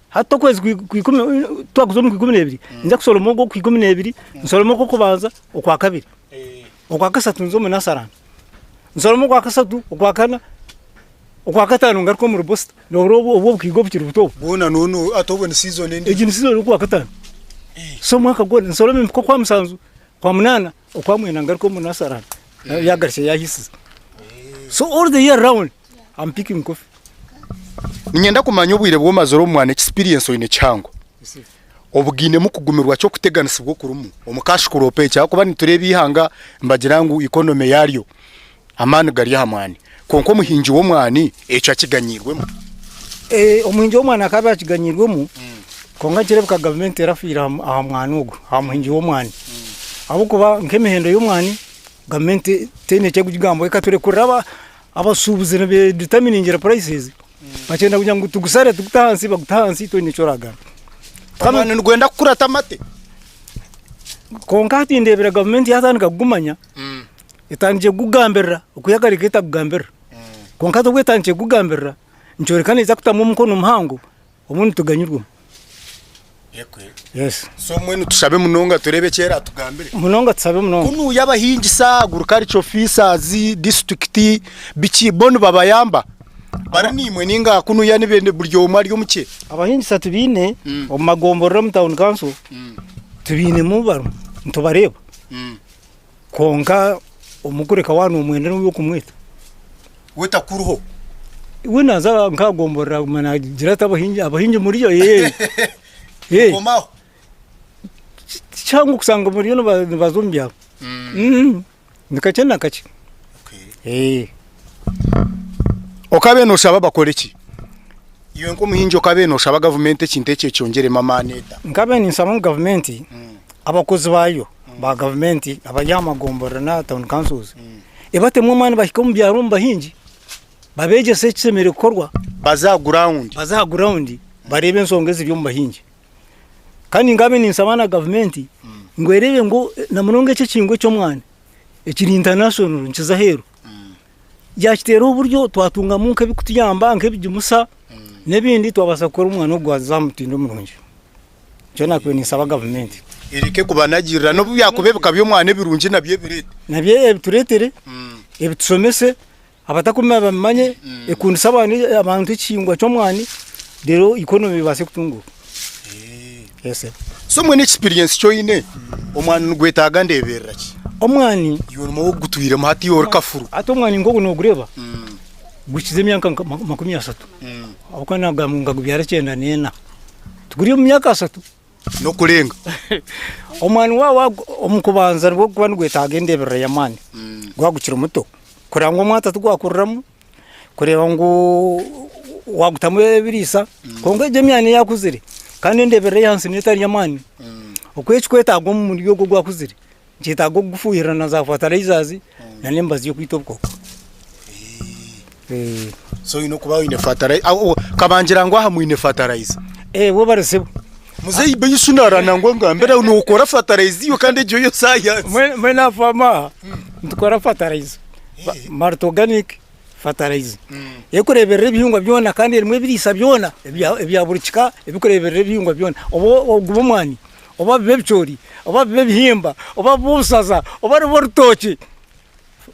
hati okwezi kwa ikumi, twakuza omu kwa ikumi n'ebiri, ninza kushoroma ogu ogwa ikumi n'ebiri, nshorome ogw'okubanza, okwakabiri. Okwakashatu nze omu nasarani. Nshorome okwakashatu, okwakana, okwakataano ngaruke omuri bosita. Nohurira obwo obukiiga obukiri buto obu. Bwona nono ati obwo ni season endiijo. Egi ni season y'okwakataano. So omwaka gwona nshorome mpike okwamushanju, okwamunaana, okwamwenda ngaruke omu nasarani. Yagarukye yahiisize. So all the year round I'm picking coffee. Niinyenda kumanya obwire obu omazire omu mwana experience oine kihango. Obugainemu kugumirwa ki okuteganisibwa okurimu omu cash crop eki ahakuba nitureeba eihanga nibagira ngu economy yaaryo amaani gari aha mwani kwonka omuhingi w'omwani ekyo akiganyiirwemu. Omuhingi w'omwani akaba akiganyiirwemu kwonka nikireebeka gavumenti terafiire aha mwani ogu, aha muhingi w'omwani ahabw'okuba nk'emihendo y'omwani gavumenti teine eki erikugigambaho ekaturekurira abashuubuzi nibedeterminingira prices bakyenda kugira ngu tugushare tugute ahansi bagute ahansi toine eki oragamba. Omwani nigwenda kukurata amate? Kwonka hati ndeebire gavumenti yatandika kugumanya, etandikire kugugambirira okwiha kare ekaba etakugambirira. Kwonka hati obu etandikire kugugambirira, nikyoreka neija kutamu omukono muhango obundi tuganyirwemu. Yes. So mbwenu tushabe munonga tureebe eki eratugambire. Munonga tushabe munonga. Kunuuya abahingisa, agriculture officers, district, biki bo nibabayamba? Bari naimwe ninga kunuuya ni buri omwe ari omukye? Abahingisa tubaine omu magomborora omu town council tubainemu barimu nitubareeba kwonka omukureka waaba nomwenda niwe okumweta. We takuriho? We naaza nk'aha gomborora aguma naagira ati abahingi abahingi muriyo ee ee Komaho. Ti kyangu kushanga bariyo nibaza omu byaro ni kakye na kakye. Okabaire noshaba bakore ki? Iwe nk'omuhingi okabaire noshaba gavumenti ekintu eki ekyongyeremu amaani eta? Nkabaire ninshaba ngu gavumenti abakozi baayo ba gavumenti abari aha magomborora n'aha tawuni kansozi ebatemu amaani bahike omu byaro omu bahingi babeegyese ekishemereire kukorwa. Baze aha gurawundi. Baze aha gurawundi bareebe enshonga eziri omu bahingi. Kandi nkabaire ninshaba na gavumenti ngu ereebe ngu na munonga eki ekihingwa eky'omwani ekiri international nikiza aheeru, yaakiteeraho oburyo twatungamu nk'ebirikutuyamba nk'ebigimusa n'ebindi twabaasa kukora omwani ogu gwaza aha mutindo murungi. Nikyo naakubaire ninsaba gavumenti. Ereke kubanagirira n'obu byakuba ebika by'omwani ebirungi nabyo ebireete. Nabyo ebitureetere, ebitushomese. Abatakumanya bamanye, ekundise abantu ekihingwa ky'omwani reero economy ebaase kutunguuka. Yes. So mbwenu experience ki oine, omwani nigwetaaga ndeeberera ki? Omwani. Iwe nimwo ogutwiremu hati ori kafuru. Hati omwani nk'ogu noogureeba, guhikize emyaka nka 30 ahabw'okuba nagamba ngu nkagubyara 94, tiguri omu myaka ashatu. N'okurenga. Omwani waawe omu kubanza nibwo gurikuba nigwetaaga endeeberera y'amaani gwaba gukiri muto kureba ngu omwata tigwakuriramu, kureeba ngu waagutamu ebiriisa kwonka egyo emyani eyaakuzire kandi endeeberera ey'ahansi niyo etari y'amaani, oku ekikwetaaga omu mubiri ogwo ogwakuzire nikyetaaga okugufuuhirira na za fertilizers n'emibazi y'okwita obukooko. So oine okuba oine fertilizer kabangira ngu aha mwine fertilizer. Eh webare sebo. Muzeyi beitu narana ngu angambire nokora fertilizer iwe kandi egyo yo science. Mbwenu aha faamu aha nitukora fertilizer malt organic fertilizer erikureberera ebihingwa byona kandi erimu ebiriisa byona ebya buri kika ebirikureberera ebihingwa byona oba gube omwani oba bibe ebicoori oba bibe ebihimba oba bube obushaza oba rube orutookye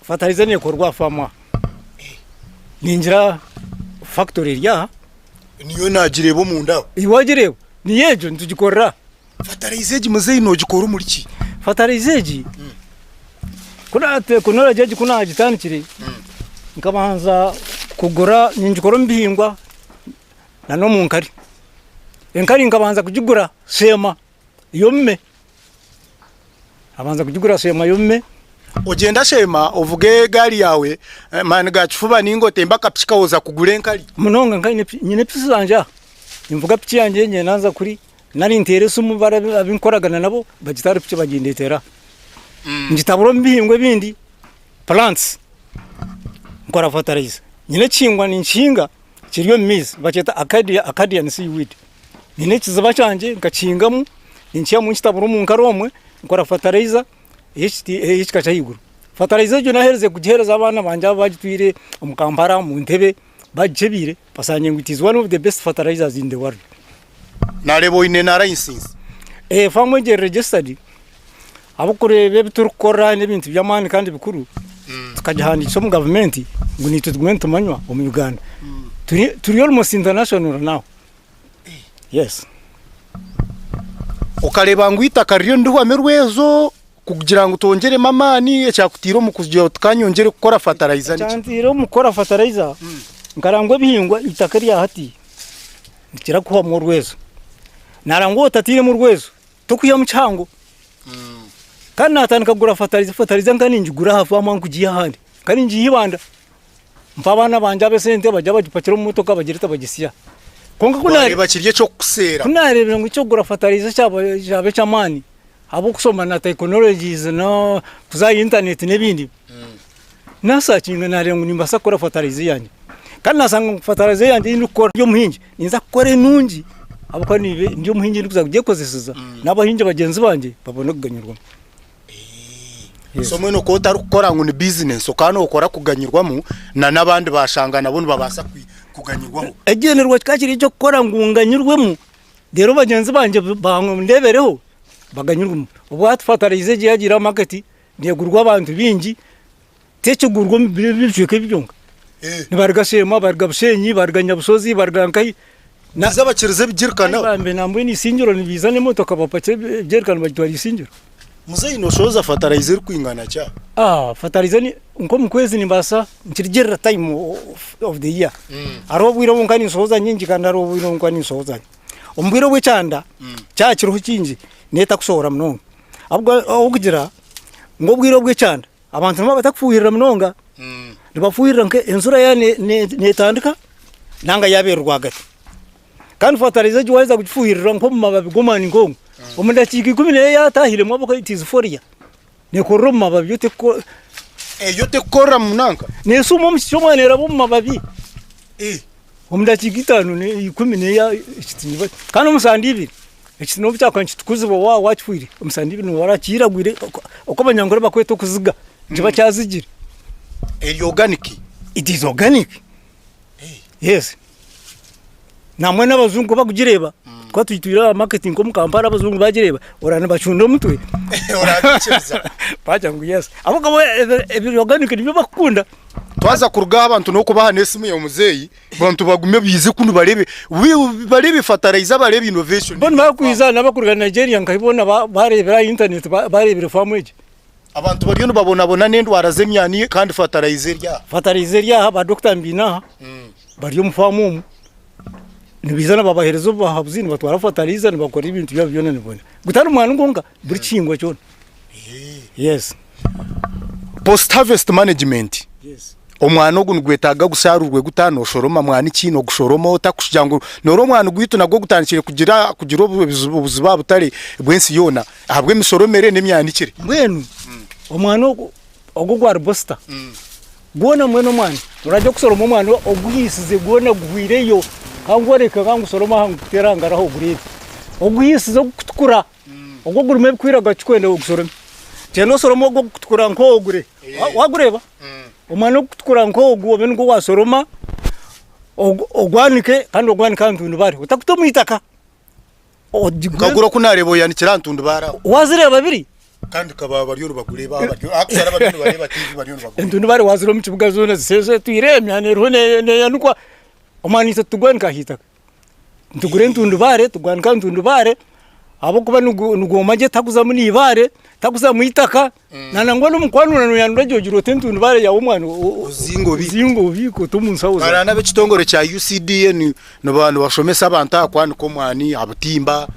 Fertilizer nekorwa aha faamu aha. Ningira factory eri aha. Niyo nagireeba omunda aho. Iwe wagireeba? Niyo egyo nitugikorera aha. Fertilizer egi muzeeyi nogikora omuri ki? Fertilizer egi tekinology egi ku nagitandikire nkabanza kugura ningikora omu bihingwa na n'omu nkari. Enkari nkabanza kugigura sheema. Yomume. Abanza kugigura sheema yomume. Ogyenda sheema ovuga egaari yaawe maani ga kifuba ninga otemba akapiki kaawe oza kugura enkari. Munonga nka nyine piki zangye aha, ninvuga piki yangye ngyenda nza kuri nari nteera esimu bari abu nkukoragana nabo bagitware piki bagindeetera aha. Ngitabura omu bihingwa ebindi plants nkora fertilizer. Nyine ekihingwa ninkihinga kiri omu maizi nibakyeta Acadian seaweed. Nyine ekiziba kyangye nkakihingamu, ninkiihamu nkitabura omu nkari omwe, nkora fertilizer ey'ekika ky'ahaiguru. Fertilizer egyo naherize kugihereza abaana bangye aba bagitwire omu Kampala omu Ntebe bagikyebiire basangire ngu it is one of the best fertilizers in the world. Nareeba oine na license. Eh, faamu egyo eri registered ahabw'okureeba ebi turikukora n'ebintu by'amaani kandi bikuru tukagihandiikisa omu gavumenti ngu naitwe tugume nitumanywa omu Uganda. Turi turi almost international now. Yes. Okareeba ngu eitaka ririyo nirihwamu erwezo kugira ngu twongyeremu amaani ekyakutaire omu kugira oti kanyongyere kukora fertilizer niki? Ekyantaire omu kukora fertilizer nkarangwa ebihingwa eitaka erya hati nirikira kuhwamu orwezo. Narangwa otatairemu rwezo tokwihamu kihango. Kandi natandika kugura fertilizer, fertilizer nka ningigura aha faamu nkugiiha ahandi, nka ningiiha Ibanda. Mpa abaana bangye ab'esente bagye bagipakire omu motoka bagirete bagisya. Kwonka ku Wareeba kiri eky'okukuseera. Ku naareebire ngu eky'okugura fertilizer kyaba kyaba eky'amaani ahabw'okushoma na technologies n'okuza aha internet n'ebindi, naasakinga naareeba ngu nimbaasa kukora fertilizer yangye. Kandi naashanga ngu fertilizer yangye ei ndikukora ndi omuhingi, ninza kukora enungi ahabw'okuba ndi omuhingi ndikuza kugyekozeseza n'abahingi bagyenzi bangye babone kuganyirwamu. So mbwenu okaba otarikukora ngu ni bizinesi, okaba nokora kuganyirwamu na n'abandi bashanga nabo nibabaasa kuganyirwaho. Ekigyendererwa kikaba kiri eky'okukora ngu nganyirwemu reero bagyenzi bangye bandeebereho baganyirwemu. Obu hati fertilizer egi yagiire aha market negurwa abantu baingi, tekigurwa omu bicweka ebi byonka. Nibaruga Sheema, baruga Bushenyi, baruga Nyabushozi, baruga nkahi. Nibiza bakiriza ebigirikana. Bambe nambwenu Isingiro nibiiza n'emotoka bapakira ebigirikana bagitwara Isingiro. Muzeeyi noshohoza fertilizer erikwingana ki aha? Ah, fertilizer ni nk'omu kwezi nimbaasa nikirugirira time of the year. Hariho obwire obu nka ninshohoza nyingi kandi hariho obwire obu nka ninshohoza nkye. Omu bwire obw'ekyanda kyaba kiriho kingi neetakushohora munonga. Ahabw'okugira ngu obwire obw'ekyanda Abantu nibaba batakufuhirira munonga, nibafuhirira nka enjura yaaba netandika nanga yaaba eri rwagati. Kandi fertilizer egi waheza kugifuhirira nk'omu mababi g'omwani nk'ogu, omu dakiika ikumi neyo yatahiremu ahabw'okuba it is foliar, nekorera omu mababi yo tekuko. Eyo tekukorera mu nanka? Neshuuma omu kiti ky'omwani eraba omu mababi. Omu dakiika itaano ikumi neyo ekiti niba kandi omu sande ibiri. Ekiti n'obu kyakuba nikitukuzibwa waaba wakihwire, omusana ibiri nooba orakiragwire oku abanyankore bakweta okuziga, nikiba kyazigire. Eri organic? It is organic. Yes. Nangwa n'abajungu ku bakugireeba, tukaba twitwire aha market nk'omu Kampala abajungu bagireeba, oraba nibacunda omutwe. Orabikiriza. Bagira ngu yes. Ahabw'okuba ebiri organic nibyo bakukunda. Twaza kuruga aha abantu n'okubaha n'esimu ya muzeeyi. Bantu bagume baize kunu bareebe bareebe fertilizer bareebe innovation. Boona bakwiza n'abakuruga Nigeria nkahi boona bareebera aha internet bareebire faamu egi. Abantu bariyo nibabonabona n'endwara z'emyani kandi fertilizer eri aha. Fertilizer eri aha, ba doctor mbiine aha bari omu faamu omu nibaija nibabahereza obuhabuzi nibatwara fertilizer nibakora ebintu byabo byona nibona. Gutari mwani gwonka buri kihingwa kyona. Yes. Post harvest management. Omwani ogu nigwetaaga gusharuurwe guta? Noshoroma mwani ki? Nogushoroma ota kugira ngu noreeba omwani gwaitu nagwo gutandikire kugira kugira obuzibu aha butare bw'ensi yoona ahabw'emishoromere n'emyanikire. Mbwenu omwani ogu ogu ogwa ribosita gwona mbwenu omwani orajya kushoroma omwani oguhiisize gwona guhwireyo kangworeke kangushorome aha nguteere aha ngaro aha ogureebe oguhiisize ogukutukura. Ogwo gurimu ebikwiraga kikwenda ogushorome. Gyenda oshorome ogwo ogukutukura nk'ogure. Wagureeba? Omwani ogukutukura nk'ogu obe nigwo washoroma, ogwanike kandi ogwanike aha ntundubare otaguta omu itaka. Nka guri oku naareeba oyanikire aha ntundubare aho. Wazireeba biri? Kandi ka bariyo nibagureeba aha bariyo ahakushara bariyo nibareeba tiivi bariyo nibagureeba. Entundubare wazira omu kibuga zoona ziseesetwire emyani eriho neeyanikwa. Omwani itwe titugwanika aha itaka. Nitugura entundubaare tugwanika aha ntundubaare ahabw'okuba nigwoma gye takuzamu n'ibaare, takuzamu itaka, na nangwa n'omu kwanura noyanura gye ogira oti entundubaare yaawe omwana Ozinge obiike. ozinge obiike ote omu nshaho zaawe. Hariho n'ab'ekitongore kya UCDA nibashomesa abantu aha kwanika omwani aha butimba,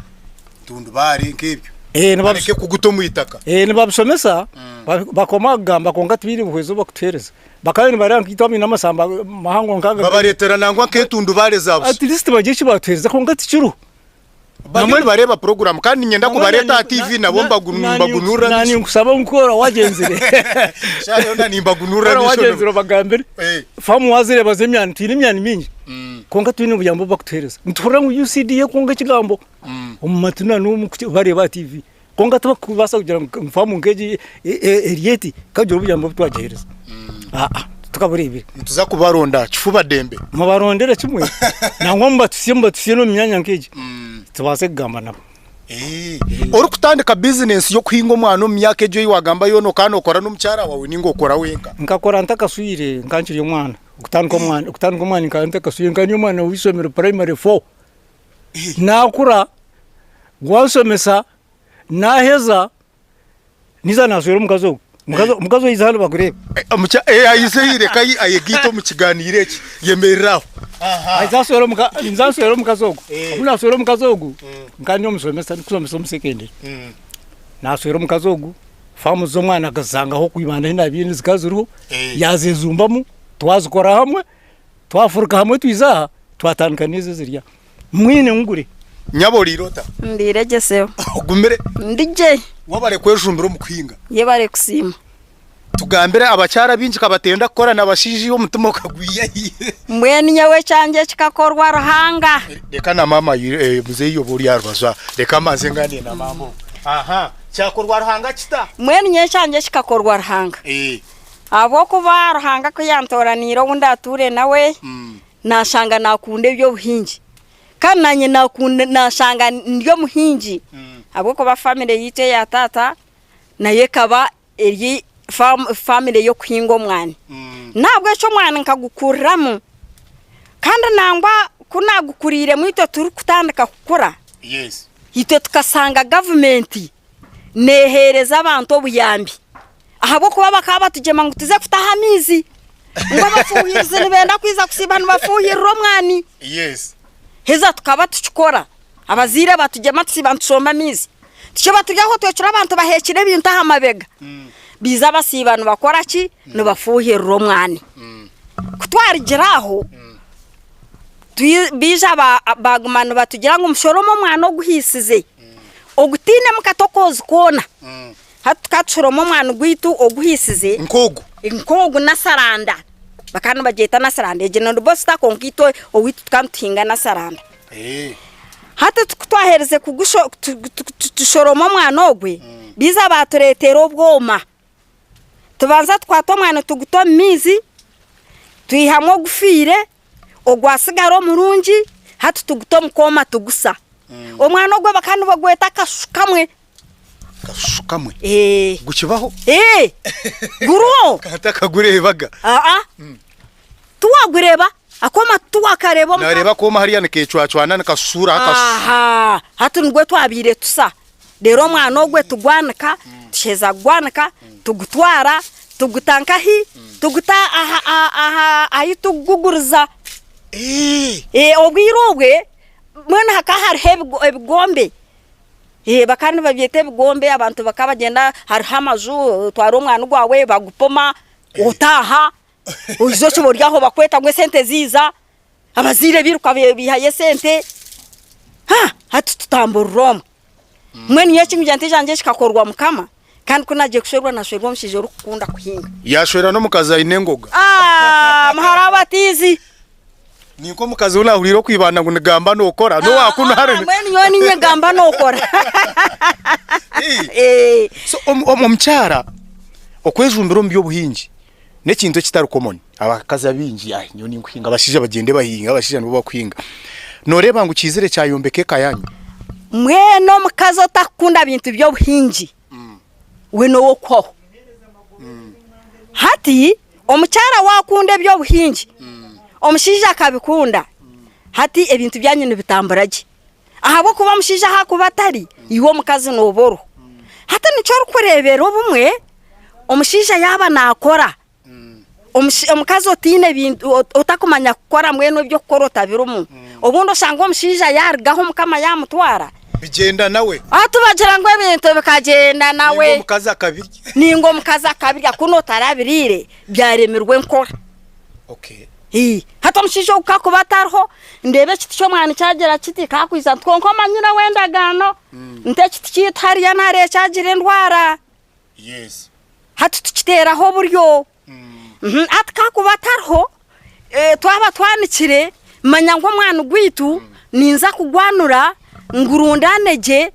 entundubaare nk'ebyo. Bareke kuguta omu itaka. Nibabishomesa bakoma kugamba kwonka tibaine buhwezi obu bakutuheereza. Bakaba nibareeba nka itwe abaine amasamba mahango nk'aga. Babareetera nangwa nk'entundubaare za busha. At least bagire eki baatuheereza kwonka tikiriho. Bariyo nibareeba puroguraamu kandi niinyenda kubareeta aha TV nabo mbagunurire amaisho. Ninkusaba ngu ku oraba wagyenzire. Shaaha yoona nimbagunurira amaisho. Ku oraba wagyenzire obagambire. Faamu waazireeba z'emyani, twine emyani mingi kwonka twine obuyambi obu barikutuheereza. Nituhurira ngu UCDA kwonka ekigambo omu matu na n'omu bareeba aha TV. Kwonka tibarikubaasa kugira ngu faamu nk'egi eri eti ekagira obuyambi obu twagiheereza. Aa titukabureebire. Nituza kubaronda kifuba dembe. Mubarondere kimwe nangwa mubatutsye mubatutsye n'omu myanya nk'egi tubaase kugamba nabo. Orikutandika bizinensi y'okuhinga omwana omu myaka egyo ei waagamba yoona okaba nookora n'omukyara waawe nainga okora wenka? Nkakora ntakaswire nkaba nkiri omwana. Okutandika omwana okutandika omwana nkaba ntakaswire nkaba ndi omwana w'eishomero primary four. Naakura gwanshomesa naaheza niiza naashwera omukazi ogu. Omukazi omukazi oize hanu bakureebe. Aize reka ayegaite omu kiganiiro eki yemerera aho. Aize ashwere omuka niiza nshwere omukazi ogu. Obu naashwera omukazi ogu nkaba ndi omushomesa ndikushomesa omu secondary. Naashwera omukazi ogu, faamu z'omwana akazishangaho oku ibanda ahi naabaire zikaba ziriho, yaazejumbamu twazikora hamwe. Twafuruka hamwe twiza aha, twatandika n'ezo eziri aha. Mwine ngure. Nyabo oriire ota? Ndiire gye sebo. Ogumire? Ndi gye. Wabare kwejumbira omu kuhinga? Yebare kusiima. Tugambire abakyara baingi kabatenda kukora na bashaija iwe omutima okagwiha hi? Mbwenu nyowe ekyangye kikakorwa Ruhanga. Reka na maama muzeeyi oba ori aha rubaju aha. Reka mbanze nganiire na maama ogu. Aha, kyakorwa Ruhanga kita? Mbwenu nyowe ekyangye kikakorwa Ruhanga. Ahabw'okuba Ruhanga ku yantooraniire ou ndaatuure nawe, naashanga naakunda eby'obuhingi. Kandi naanye naakunda naashanga ndi omuhingi ahabw'okuba famire yaitu eya taata nayo ekaba eri famire y'okuhinga omwani. N'ahabw'ekyo omwani nkagukuriramu. Kandi nangwa ku naagukuriiremu itwe turikutandika kukura, itwe tukashanga gavumenti neeheereza abantu obuyambi. Ahabw'okuba bakaba batugyema ngu tuze kutaha amaizi, ngu abafuuhirizi nibenda kwija kusiiba nibafuuhirira omwani. Haza tukaba tukikora, abazaire batugyema tusiiba nitushomba amaizi. Tukiba turi aho twecura abantu baheekire ebintu aha mabega, baija basiiba nibakora ki? Nibafuuhirira omwani. Ku twarugire aho, baija baaguma nibatugira ngu mushorome omwani oguhiisize, ogutainemu katokoozi koona. Hati tukaba tushoroma omwani gwaitu oguhiisize. Nk'ogu? Nk'ogu nasaranda. Bakaba nibagyeta nasaranda. Egi ni ribosita kwonka itwe owaitu tukaba nituhinga nasaranda. Hati ku twaherize kushoroma omwani ogwe, baija baatureetera obwoma. Tubanza tukwata omwani tuguta omu maizi, twihamu ogufiire, ogwatsigara omurungi, hati tuguta omu kooma tugusa. Omwani ogwe bakaba nibagweta akashushu kamwe. Akashushu kamwe? Ee. Gukibaho? Ee. Guriho. Nkaba ntakagureebaga. Aa. Tiwagureeba? Akooma tiwakareeba omu. Naareeba akooma hariya nikeecwacwana nikashushura akashushu. Ahaa. Hati nigwo twabaire tusa. Reero omwana ogwe tugwanika, tuheza kugwanika, tugutwara, tuguta nkahi? Tuguta aha aha ahi turikuguguriza. Ee, obwire obwe mbwenu hakaba hariho ebigombe. Bakaba nibabyeta ebigombe, abantu bakaba bagyenda hariho amaju, otwara omwani gwawe bagupima, otaaha, oija okiba ori aho bakweta ngu esente ziiza, abazaire bairuka baihayo esente, hati tutamburira omwe. Mbwenu nyowe ekinkugira nti ekyangye kikakorwa Mukama, kandi ku naagiire kushwerwa naashwerwa omushaija orikukunda kuhinga. Yaashwera n'omukazi aine engoga. Muhara w'abatiizi. Ninka omukazi ou naahuriire okwibanda ngu nigamba nookora, n'owaakunu hare. Mbwenu nyowe niinye gamba nookora. So omukyara okwejumbira omu by'obuhingi n'ekintu ekitari common. Abakazi abaingi ai nyowe ninkuhinga, abashaija bagyende bahinge, abashaija nibo bakuhinga. Nooreeba ngu kiizire kyayombeka eka yaanyu? Mbwenu omukazi otakukunda bintu by'obuhingi we n'ow'okuhwaho. Hati omukyara waakunda eby'obuhingi, omushaija akabikunda, hati ebintu byanyu nibitambura gye. Ahabw'okuba omushaija ahu akuba atari, iwe omukazi nooba oriho. Hati nikyo orikureebera obumwe omushaija yaaba naakora, omukazi otaine bintu otakumanya kukora mbwenu eby'okukora otabirimu, obundi oshanga omushaija yaarugaho mukama yaamutwara. Bigyenda nawe. Hati bagira ngu ebintu bikagyenda nawe. Ninga omukazi akabirya. Ninga omukazi akabirya kunu otarabiriire byaremirwe enkora. Okay. Hati omushaija ogu kakuba atariho, ndeeba ekiti ky'omwani kyagira kiti, kakwija nti kwonka omanyire we endagaano, nti ekiti kyaitu hariya na hariya kyagira endwara. Yes. Hati tukiteeraho oburyo. Hati kakuba atariho, twaba twanikire, manya ngu omwani gwaitu ninza kugwanura ngurundaane gye.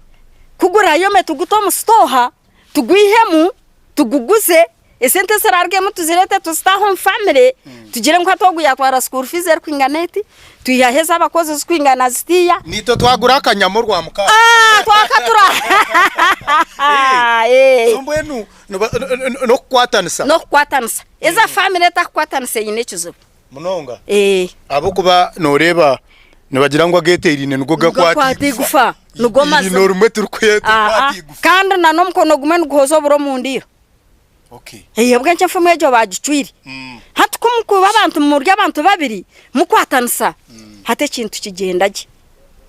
Ku gurayome tugute omu sitooha, tugwihemu, tuguguze, esente ezirarugemu tuzireete tuzite aha omu famire, tugire ngu hati ogu yaatwara school fees erikwingana eti, twihaho ez'abakozi ezirikwingana zitiiya. Naitwe twagura akanyama orwamukaaga. Ah, twakatura! Eh. So mbwenu n'okukwatanisa. N'okukwatanisa. Eza famire etakukwatanisa eine ekizibu. Munonga. Eh. Ahabw'okuba nooreeba nibagira ngu ageeteeraine nigo gakwata eigufa. Nigo mazima. Eriino rimwe tirikweta Aha. eigufa. Kandi na n'omukono gumwe niguhoza oburo omu ndiiro. Okay. Eh, obwo enfumu egyo baagicwire. Hati ku mukuba abantu muri abantu babiri mukwatanisa, hati ekintu kigyenda gye.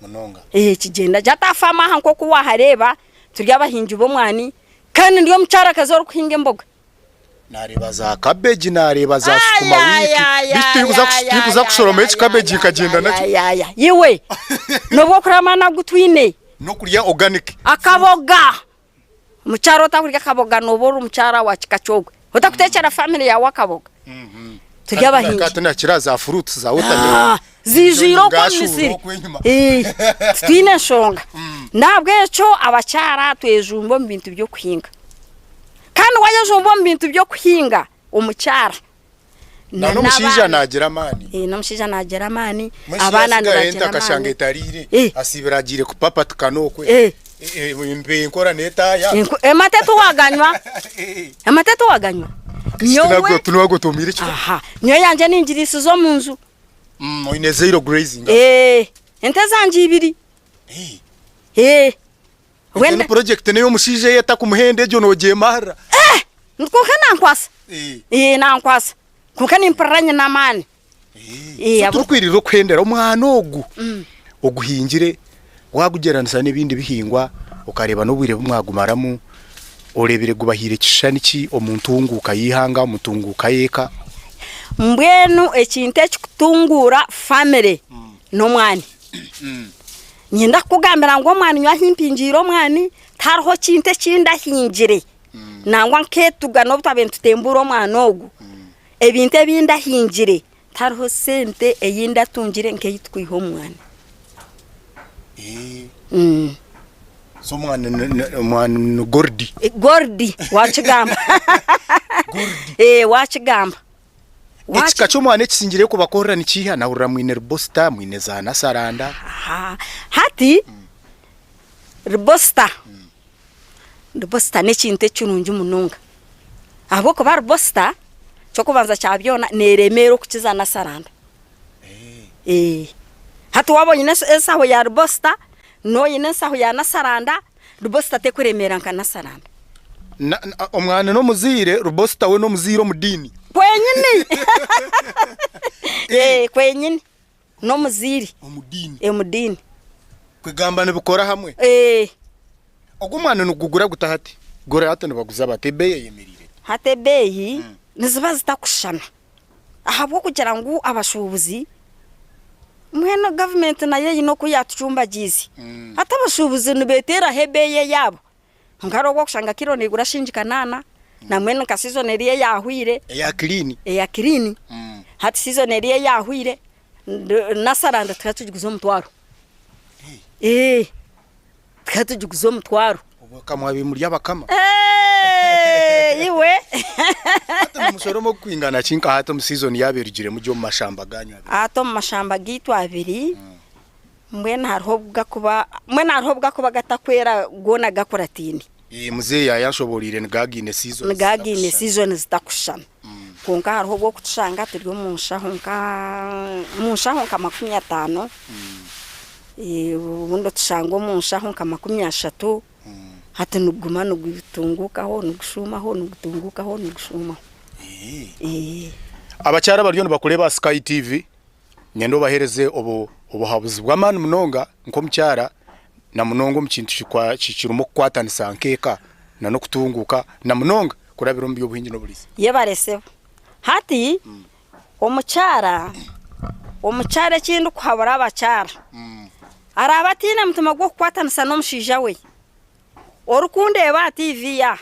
Munonga. Eh, kigyenda gye. Hati aha faamu aha nk'oku waahareeba, turi abahingi b'omwani kandi ndi omukyarakazi orikuhinga emboga. Nareeba za cabbage nareeba za sukuma wiki beitu tinkuza kushoroma eki cabbage nkagyenda nakyo. Ayayaya iwe nobu okuraba amaani agu twine. Nokurya organic. Akaboga omukyara otakurya akaboga noba ori omukyara wa kika kyogwe otakutekyera family yawe akaboga turi abahingi. Hati nakira za fruits za watermelon. Zijwire okwo omu misiri titwine nshonga nahabwekyo abakyara twejumbe omu bintu by'okuhinga. Kandi wayejumba omu bintu by'okuhinga omukyara Na n'omushaija naagira amaani. Eh, n'omushaija naagira amaani, Mbwenu shi abaana yasigayo nibagira ente akashanga amaani. etariire, Eh. asiibire agiire kupapatikana okwe. Eh. Eh, eh, enkora n'etaaya. Amate tiwaganywa, amate tiwaganywa. Nyowe Tinagotomiire ekika. Aha, nyowe yangye ningiriisiza omu nju. Oine zero grazing. Eh, ente zangye ibiri. Eh. Egi ni project n'ey'omushaija ei etakumuhenda egyo noogyemarira. Eh! Kwonka nankwasa. Eh, nankwasa. Kwonka nimpurira nyine amaani. Eh, So turikwirira okuhendera omwana ogu oguhingire wagugyeranisa n'ebindi bihingwa okareeba n'obwire bu mwagumaramu oreebire gubahaire kishushani ki omu ntunguuka y'eihanga, omu ntunguuka y'eka? Mbwenu ekintu ekikutunguura famire n'omwani. Niinyenda kukugambira ngu omwani nyowe ahu mpingiire omwani tihariho kintu eki ndahingire nangwa nkeetuga n'obu twabaire nitutembuura omwani ogu, ebintu ebi ndahingire tihariho sente ei ndatungire nk'ei turikwiha omu mwani. So omwani omwani ni goridi? Goridi waakigamba, waakigamba. Ekika ky'omwani ekisingireyo kubakorera nikiiha? Nahurira mwine ribosita, mwine za nasaranda. Hati ribosita, ribosita n'ekintu ekirungi munonga ahabw'okuba ribosita eky'okubanza kya byona neeremeera okukiza nasaranda. Hati waaba oine enshaho ya ribosita n'oine enshaho ya nasaranda, ribosita terikuremeera nka nasaranda. Omwana n'omuzaire, ribosita we n'omuzaire omu diini. Kwenyini eh, kwenyini n'omuzaire Omu diini. omu diini. Kwegamba nibikora hamwe. Eh. Ogwo omwana nigugura guta hati? Gura hati nibaguza bata? Ebeeyi eyemereire eta? Hati ebeeyi niziba zitakushushana. Ahabw'okugira ngu abashuubuzi mbwenu gavumenti nayo eine oku yaatucumbagiize. Hati abashuubuzi nibeeteeraho ebeeyi eyaabo. Kwonka hariho obu orikushanga kiro neegura shiringi kanaana, na mbwenu nka sizoni eriyo eyaahwaire. Eya kiriini. Eya kiriini. Hati sizoni eriyo eyaahwaire, nasaranda tukaba tugiguza omutwaro. Tukaba tugiguza omutwaro. Obwo ka mwabaire muri abakama. Iwe! Hati nimushoroma ogukwingana ki nka hati omu sizoni yaaba erugiremu gye omu mashamba gaanyu abiri? Hati omu mashamba gaitu abiri, Mbwenu hariho obu gakuba mbwenu hariho obu gakuba gatakwera goona gakurataine. Eeh muzeeyi yayanshoboreire nigaba gaine seasons Nigaba gaine zitakushushana. season zitakushushana. Kwonka hariho obu okutushanga turi omu nshaho nka omu nshaho nka 50, obundi otushanga omu nshaho nka 30, hati niguguma nigutunguukaho nigushuumaho nigutunguukaho nigushuumaho. Abakyara abariyo nibakureeba aha Sky TV Niinyenda obaheereze obuhabuzi bw'amaani munonga nk'omukyara na munonga omu kintu kirimu okukwatanisa nk'eka n'okutunguuka na munonga kurabira omu by'obuhingi n'oburiisa. Yebare sebo. Hati omukyara, omukyara eki ndikuhabura abakyara, araabe ataine mutima gw'okukwatanisa n'omushaija we, orikundeeba aha TV aha,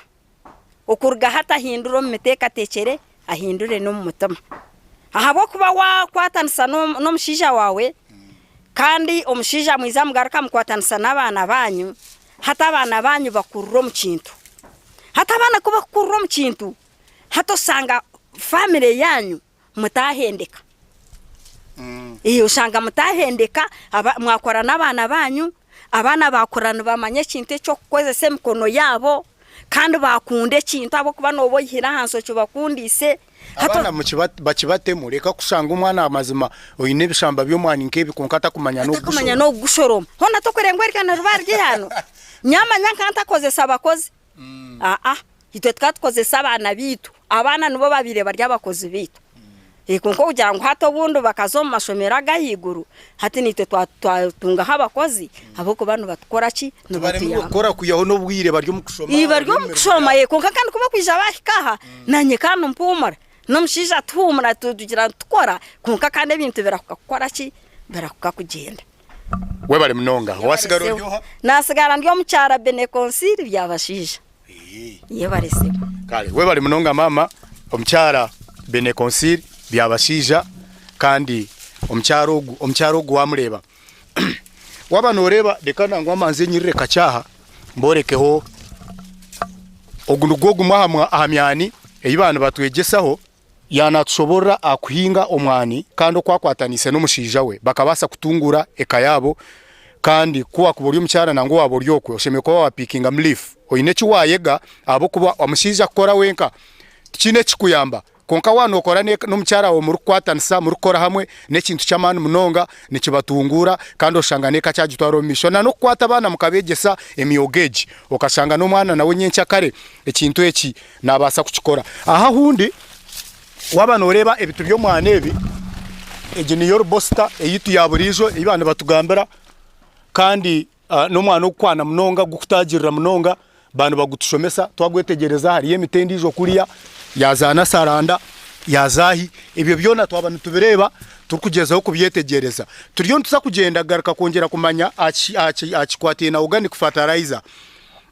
Okuruga hati ahindure omu miteekateekyere, ahindure n'omu mutima. Ahabw'okuba waakwatanisa n'omushaija waawe, kandi omushaija mwija mugaruka mukwatanisa n'abaana baanyu, Hati abaana baanyu bakurire omu kintu. Hati abaana ku bakukurira omu kintu, hati oshanga famire yaanyu mutaahendeka. Ee, oshanga mutaahendeka, aba mwakora n'abaana baanyu, abaana baakura nibamanya ekintu eky'okukozesa emikono yaabo, kandi baakunda ekintu ahabw'okuba nooba oyihire ahansi okibakundiise. Hati Abaana mukibatemu reka kushanga omwana mazima oine ebishamba by'omwani nk'ebi kwonka atakumanya atakumanya n'okugushoroma. Hoona tokureba ngu eryo niriba riri eihano? Nyamanya nka ntakozesa bakozi. Aa, itwe tukaba tukozesa abaana baitu. Abaana nibo babaire bari abakozi baitu. Kwonka okugira ngu hati obundi bakaza omu mashomero ag'ahaiguru, hati naitwe twatungaho abakozi ahabw'okuba nibatukora ki? Nibatuyamba. Kukora kwihaho n'obwire bari omu kushoma. Bari omu kushoma kwonka kandi ku bakwija bahika aha, naanye kandi mpuumura. N'omushaija tuhuumura tugira ngu tukora kwonka kandi ebintu birahuka kukora ki? Birahuka kugyenda. Webare munonga. Wasigara ori oha? Nasigara ndi omukyara Beneconsile Byabashaija. Yebare sebo. Kare webare munonga maama omukyara Beneconsile Byabashaija kandi omukyara ogu omukyara ogu wamureeba waba noreeba reka nangwa mbanze nyirire kakye aha mborekeho ogu nigwo gumwe aha myani ei baaba nibatwegyesaho. Yaanatushoboorora aha kuhinga omwani kandi oku akwataniise n'omushaija we bakabaasa kutunguura eka yaabo. Kandi ku waakuba ori omukyara nangwa waaba ori okwe oshemereire kuba waapiikingamu liifu oine eki waayega ahabw'okuba omushaija kukora wenka tikiine eki kikuyamba. Kwonka waaba nookora n'omukyara waawe murikukwatanisa murikukora hamwe n'ekintu ky'amaani munonga nikibatunguura kandi oshanga n'eka kyagitwara omu maisho. N'okukwata abaana mukabeegyesa emyoga egi okashanga n'omwana nawe nyenkyakare ekintu eki naabaasa kukikora. Aha ahundi waaba nooreeba ebiti by'omwana ebi, egi niyo rubosita eyaitu ya buriijo ei baaba nibatugambira kandi n'omwana ogukwana munonga gukutaagirira munonga baaba nibagutushomesa twagwetegyereza hariyo emiti endiijo kuriya ya za nasaranda ya zaahi ebyo byona twaba nitubireeba turikugyezaho kubyetegyereza. Turiyo nituza kugyenda kugaruka kwongyera kumanya aha kikwataine na organic fertilizer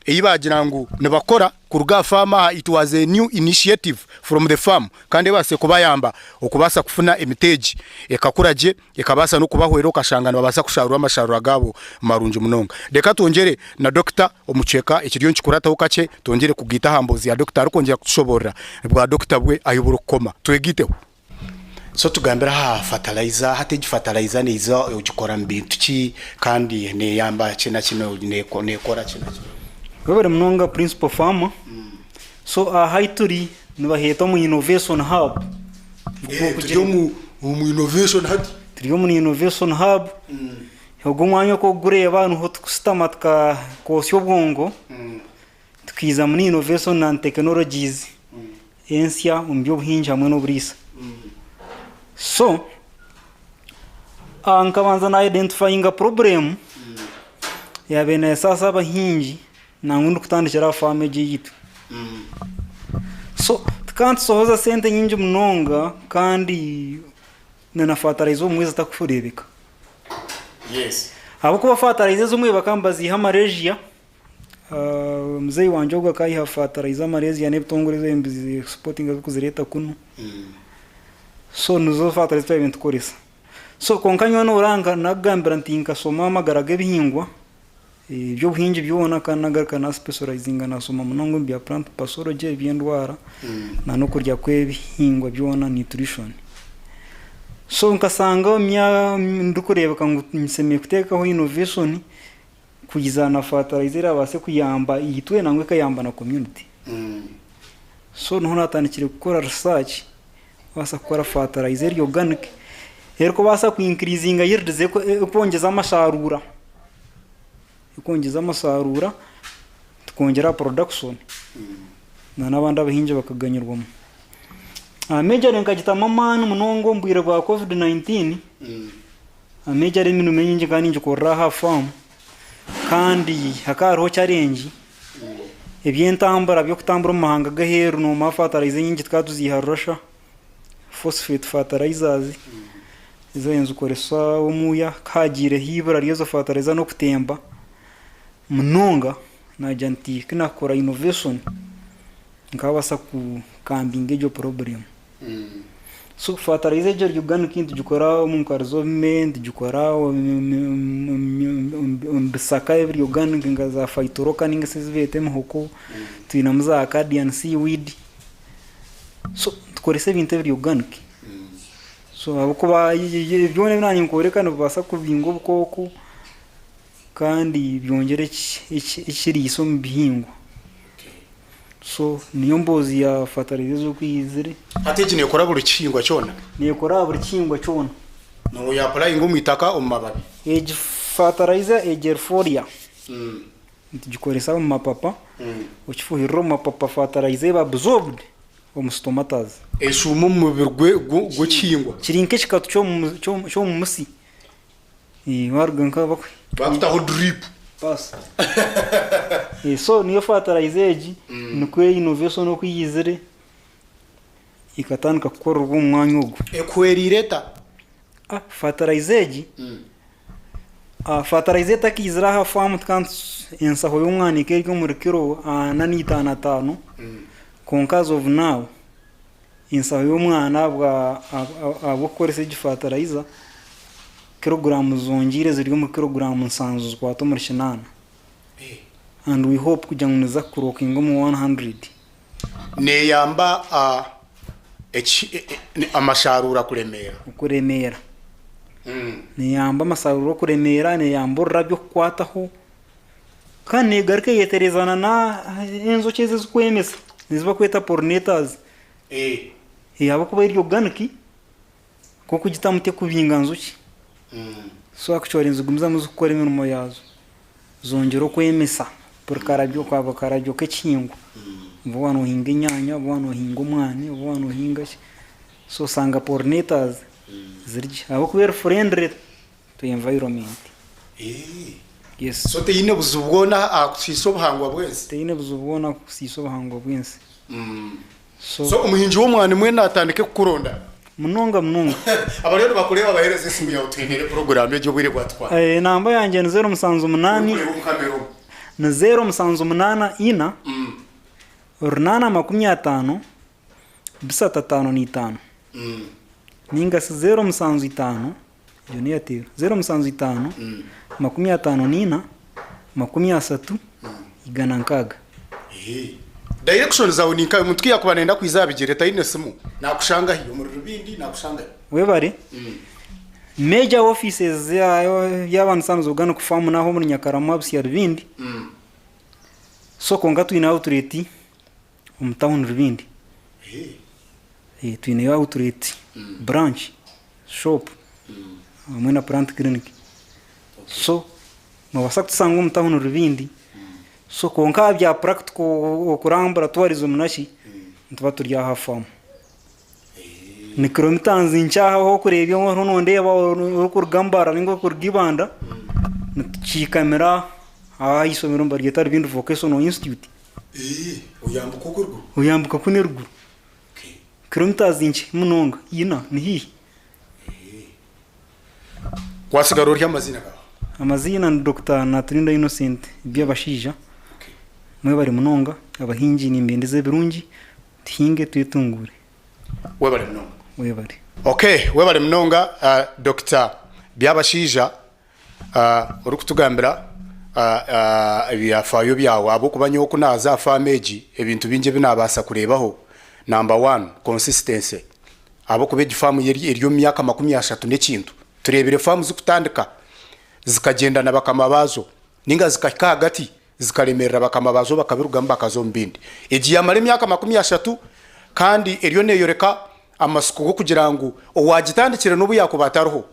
ei baagira ngu nibakora. Kuruga aha faamu aha, it was a new initiative from the farm kandi ebaasire kubayamba okubaasa kufuna emiti egi ekakura gye ekabaasa n'okubahwera okashanga nibabaasa kushaarura amashaarura gaabo marungi munonga. Reka twongyere na Dokita omu kicweka ekiriyo nikikurataho kakye twongyere kugaita aha mboozi ya Dokita arikwongyera kutushoboorora bwa Dokita bwe ahu burikukoma. Twegaiteho. So tugambire aha fertilizer, hati egi fertilizer neiza ogikora mu bintu ki kandi neyamba ki na ki nekora ki na ki? Webare munonga Principal Farmer. So aha ahi turi nibaheeta omu Innovation Hub. Turi omu Innovation hati. Turi omu Innovation Hub. Ogu omwanya oku orikugureeba niho tukusitama tukakoosya obwongo. Tukiiza muri Innovation and Technologies ensya omu by'obuhingi hamwe n'oburiisa. So, nkabanza na identifyinga problem yaabaire neesaasa abahingi nangwa ndikutandikira aha faamu egi eyaitu. So, tukaba nitusohoza sente nyingi munonga kandi na na fertilizer obumwe zitakureebeka. Ahabw'okuba fertilizer ezimwe bakaba nibaziiha Malaysia. Muzeeyi wangye ogwo akayiha fertilizer Malaysia n'ebitongore ebi nibizi exportinga birikuzireeta kunu. So nizo fertilizer twabaire nitukoresa. So kwonka nyowe nooranga nakugambira nti nkashoma amagara g'ebihingwa, eby'obuhingi byona kandi nagaruka na specializinga naashoma munonga omu bya plant pathology eby'endwara na n'okurya kw'ebihingwa byona nutrition. So nkashanga ndikureebeka ngu nshemereire kuteekaho innovation Kwija na fertilizer erabaase kuyamba itwe nangwa ekayamba na community. So niho natandikire kukora research kubaasa kukora fertilizer eri organic erikubaasa ku increasinga yields erikwongyeza amasharuura, erikwongyeza amasharuura tukongyera aha production na n'abandi abahingi bakaganyirwamu. Majorly nkagitamu amaani munonga omu bwire bwa covid 19. Ameegi ari emirimo nyingi nkaba ningikorera aha faamu kandi hakaba hariho challenge eby'entambura by'okutambura omu mahanga g'aheeru noomanya fertilizer enyingi tukaba tuziiha Russia, phosphate fertilizers ezo nizikoresa omuya ku haagiireho eibura ry'ezo fertilizer n'okutemba munonga naagira nti ku naakora innovation nkabaasa kukambinga egyo problem. So fertilizer egyo eri organic nitugikora omu nkari z'obume, nitugikora omu bisaka ebiri organic nka za fayitoroka ninga shi ezi beeta emihoko, twinemu za Acadian seaweed. So nitukoresa ebintu ebiri organic. So ahabw'okuba byona ebi naanye nikworeka nibibaasa kubinga obukooko kandi byongyere ekiriisa omu bihingwa. So niyo mboozi ya fertilizer ezi oku eizire. Hati egi nekora buri kihingwa kyona? Nekora aha buri kihingwa kyona. Noya apurayinga omu itaka omu mababi? Egi fertilizer egi eri foliar. Nitugikoresa omu mapapa, okifuhirira omu mapapa fertilizer eba absorbed omu stomatas. Eshuuma omu mubiri gw'ekihingwa. Kiri nk'ekikatu ky'omu musi. Waruga nka bakuhe. Bakutaho drip. Basi. So niyo fertilizer egi nikwo innovation oku eyizire ekatandika kukorerwa omu mwanya ogu. Ekuhwereire eta? Fertilizer egi, fertilizer etakaizire aha faamu tukaba ensaho y'omwana ekaba eri omuri kiro ana na itaano ataano kwonka as of now Ensaho y'omwana ahabw'okukoresa egi fatarayiza, kiroguraamu zongyeire ziri omu kiroguraamu nsanju zikwata omuri kinaana. And we hope kugira ngu niziza kukurokinga omu 100. Neeyamba amasharuura kuremeera. Okuremeera. Neeyamba amasharuura okuremeera, neeyamba orurabyo kukwataho. Kandi negaruka eyeterezana na enjoki ezi ezikwemesa ezi bakweta pollinators ahabw'okuba eri organic ku okugitamu tekubinga njoki so actually nizigumizamu zikukora emirimo yaazo zongyera okwemesa buri karabyo ka buri karabyo k'ekihingwa oba waaba nohinga enyaanya oba waaba nohinga omwani oba waaba nohinga ki so osanga pollinators ziri gye ahabw'okuba eri friendly to environment. Yes. So teine buzibu bwona aha kusiisa obuhangwa bw'ensi? Teine buzibu bwona aha kusiisa obuhangwa bw'ensi. So, So omuhingi w'omwani mwena atandike kukuronda? Munonga munonga. Abariyo nibakureeba bahereze esimu yaawe tuhendere puroguraamu egi obwire bwatutwara. Enamba yangye ni zeero musanju munaani, Orikureeba omu kamera omu. ni zeero musanju munaana ina, runaana 50, bisatu ataano na itaano. Ninga shi 075, egyo ni Airtel, 075, 54, 30, 160. Direction zawe ni nkahi? Omuntu ku yakuba nayenda kwiza aha bigyere taine simu, nakushanga hi? Omuri Rubindi nakushanga hi? Webare. Major offices yaaba nisaana z'organic farm n'aha omuri Nyakarama Busia Rubindi. So kwonka twine outlet omu town Rubindi. Twineyo outlet, branch, shop hamwe na plant clinic. So nobaasa kutusanga omu town Rubindi. So kwonka aha bya practical okurambura tourism naki, nituba turi aha farm. Ni kilomita nkye aha ahu orikureeba oriho nondeeba orikuruga Mbarara ninga orikuruga Ibanda, nitukiikamira aha ishomero nibaryeta Rubindi Vocational Institute. Oyambuka okwo eruguru? Oyambuka kunu eruguru. Kilometres nkye munonga, ina, ni haihi. Watsigara orya amaziina gaawe? Amaziina ni Dokita Naturinda Innocent Byabashaija. Mwebare munonga, abahingi nimbendeza ebirungi, tuhinge twetunguure. Webare munonga. Webare. Okay, webare munonga Dokita Byabashaija. Orikutugambira ebyafaayo byawe ahabw'okuba nyowe ku naaza aha faamu egi ebintu bingi ebi naabaasa kureebaho namba wani consistency ahabw'okuba egi faamu yo eri omu myaka 30 n'ekintu. Tureebire faamu zikutandika zikagyenda na bakama baazo nainga zikahika ahagati zikaremeerera bakama baazo bakabirugamu bakaza omu bindi. Egi yaamara emyaka 30 kandi eriyo neeyoreka amatsiko g'okugira ngu owaagitandikire n'obu yaakuba atariho,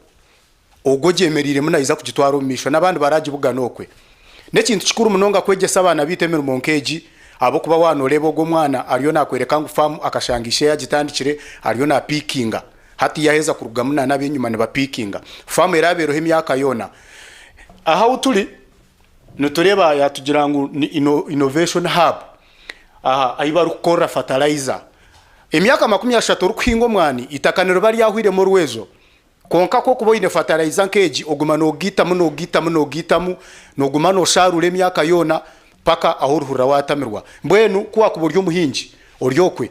Ogwo ogyemereiremu naija kugitwara omu maisho n'abandi baragibugana okwe. N'ekintu kikuru munonga kwegyesa abaana baitu emirimo nk'egi ahabw'okuba waaba nooreeba ogwo omwana ariyo naakworeka ngu faamu akashanga ishe yaagitandikire ariyo naapiikinga. Hati yaaheza kurugamu na n'ab'enyima nibapiikinga. Faamu eraabe eriho emyaka yoona. Aha ahu turi nitureeba yaatugira ngu ni Innovation Hub aha ahu barikukorera fertilizer. Emyaka 30 orikuhinga omwani eitaka niriba ryahwiremu orwezo. Kwonka ku okuba oine fatarayiza nk'egi, oguma noogiitamu, noogiitamu, noogiitamu, nooguma noosharuura emyaka yoona paka ahu orihurira waatamirwa. Mbwenu ku waakuba ori omuhingi, ori okwe,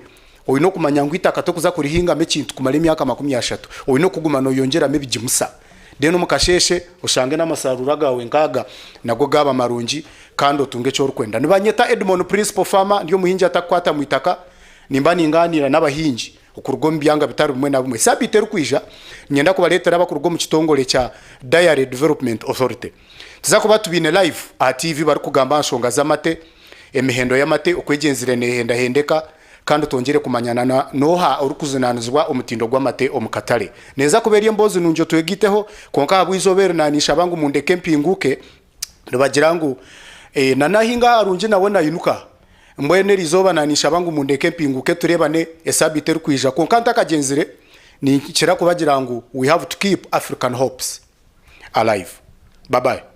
Oine okumanya ngu eitaka torikuza kurihingamu ekintu kumara emyaka 30. Oine okuguma noyongyeramu ebigimusa. Then omu kasheeshe oshange n'amasarura gaawe nk'aga nago gaaba marungi kandi otunge eki orikwenda. Nibanyeta Edmon Principal Farmer, ndi omuhingi atakukwata mu itaka. Nimba ningaaniira n'abahingi okuruga omu byanga bitari bimwe na bimwe. Sabiiti erikwija niinyenda kubareetera abakuruga omu kitongore kya Dairy Development Authority. Tuza kuba tubaine live aha TV barikugamba aha nshonga z'amate, emihendo y'amate oku egyenzire neehendahendeka kandi twongyere kumanya na n'oha orikujunaanizibwa omutindo gw'amate omu katare. Neeza kuba eri emboozi nungi otwegaiteho, kwonka ahabw'eizooba eri naaniinshaba ngu mundeke mpinguuke. Nibagira ngu na nahinga aharungi nawe nainuka. Mbwenu eri izooba naaniinshaba ngu mundeke mpinguuke tureebane esaabiiti erikwija. Kwonka ntakagyenzire, ninkira kubagira ngu we have to keep African hopes alive. Bye bye.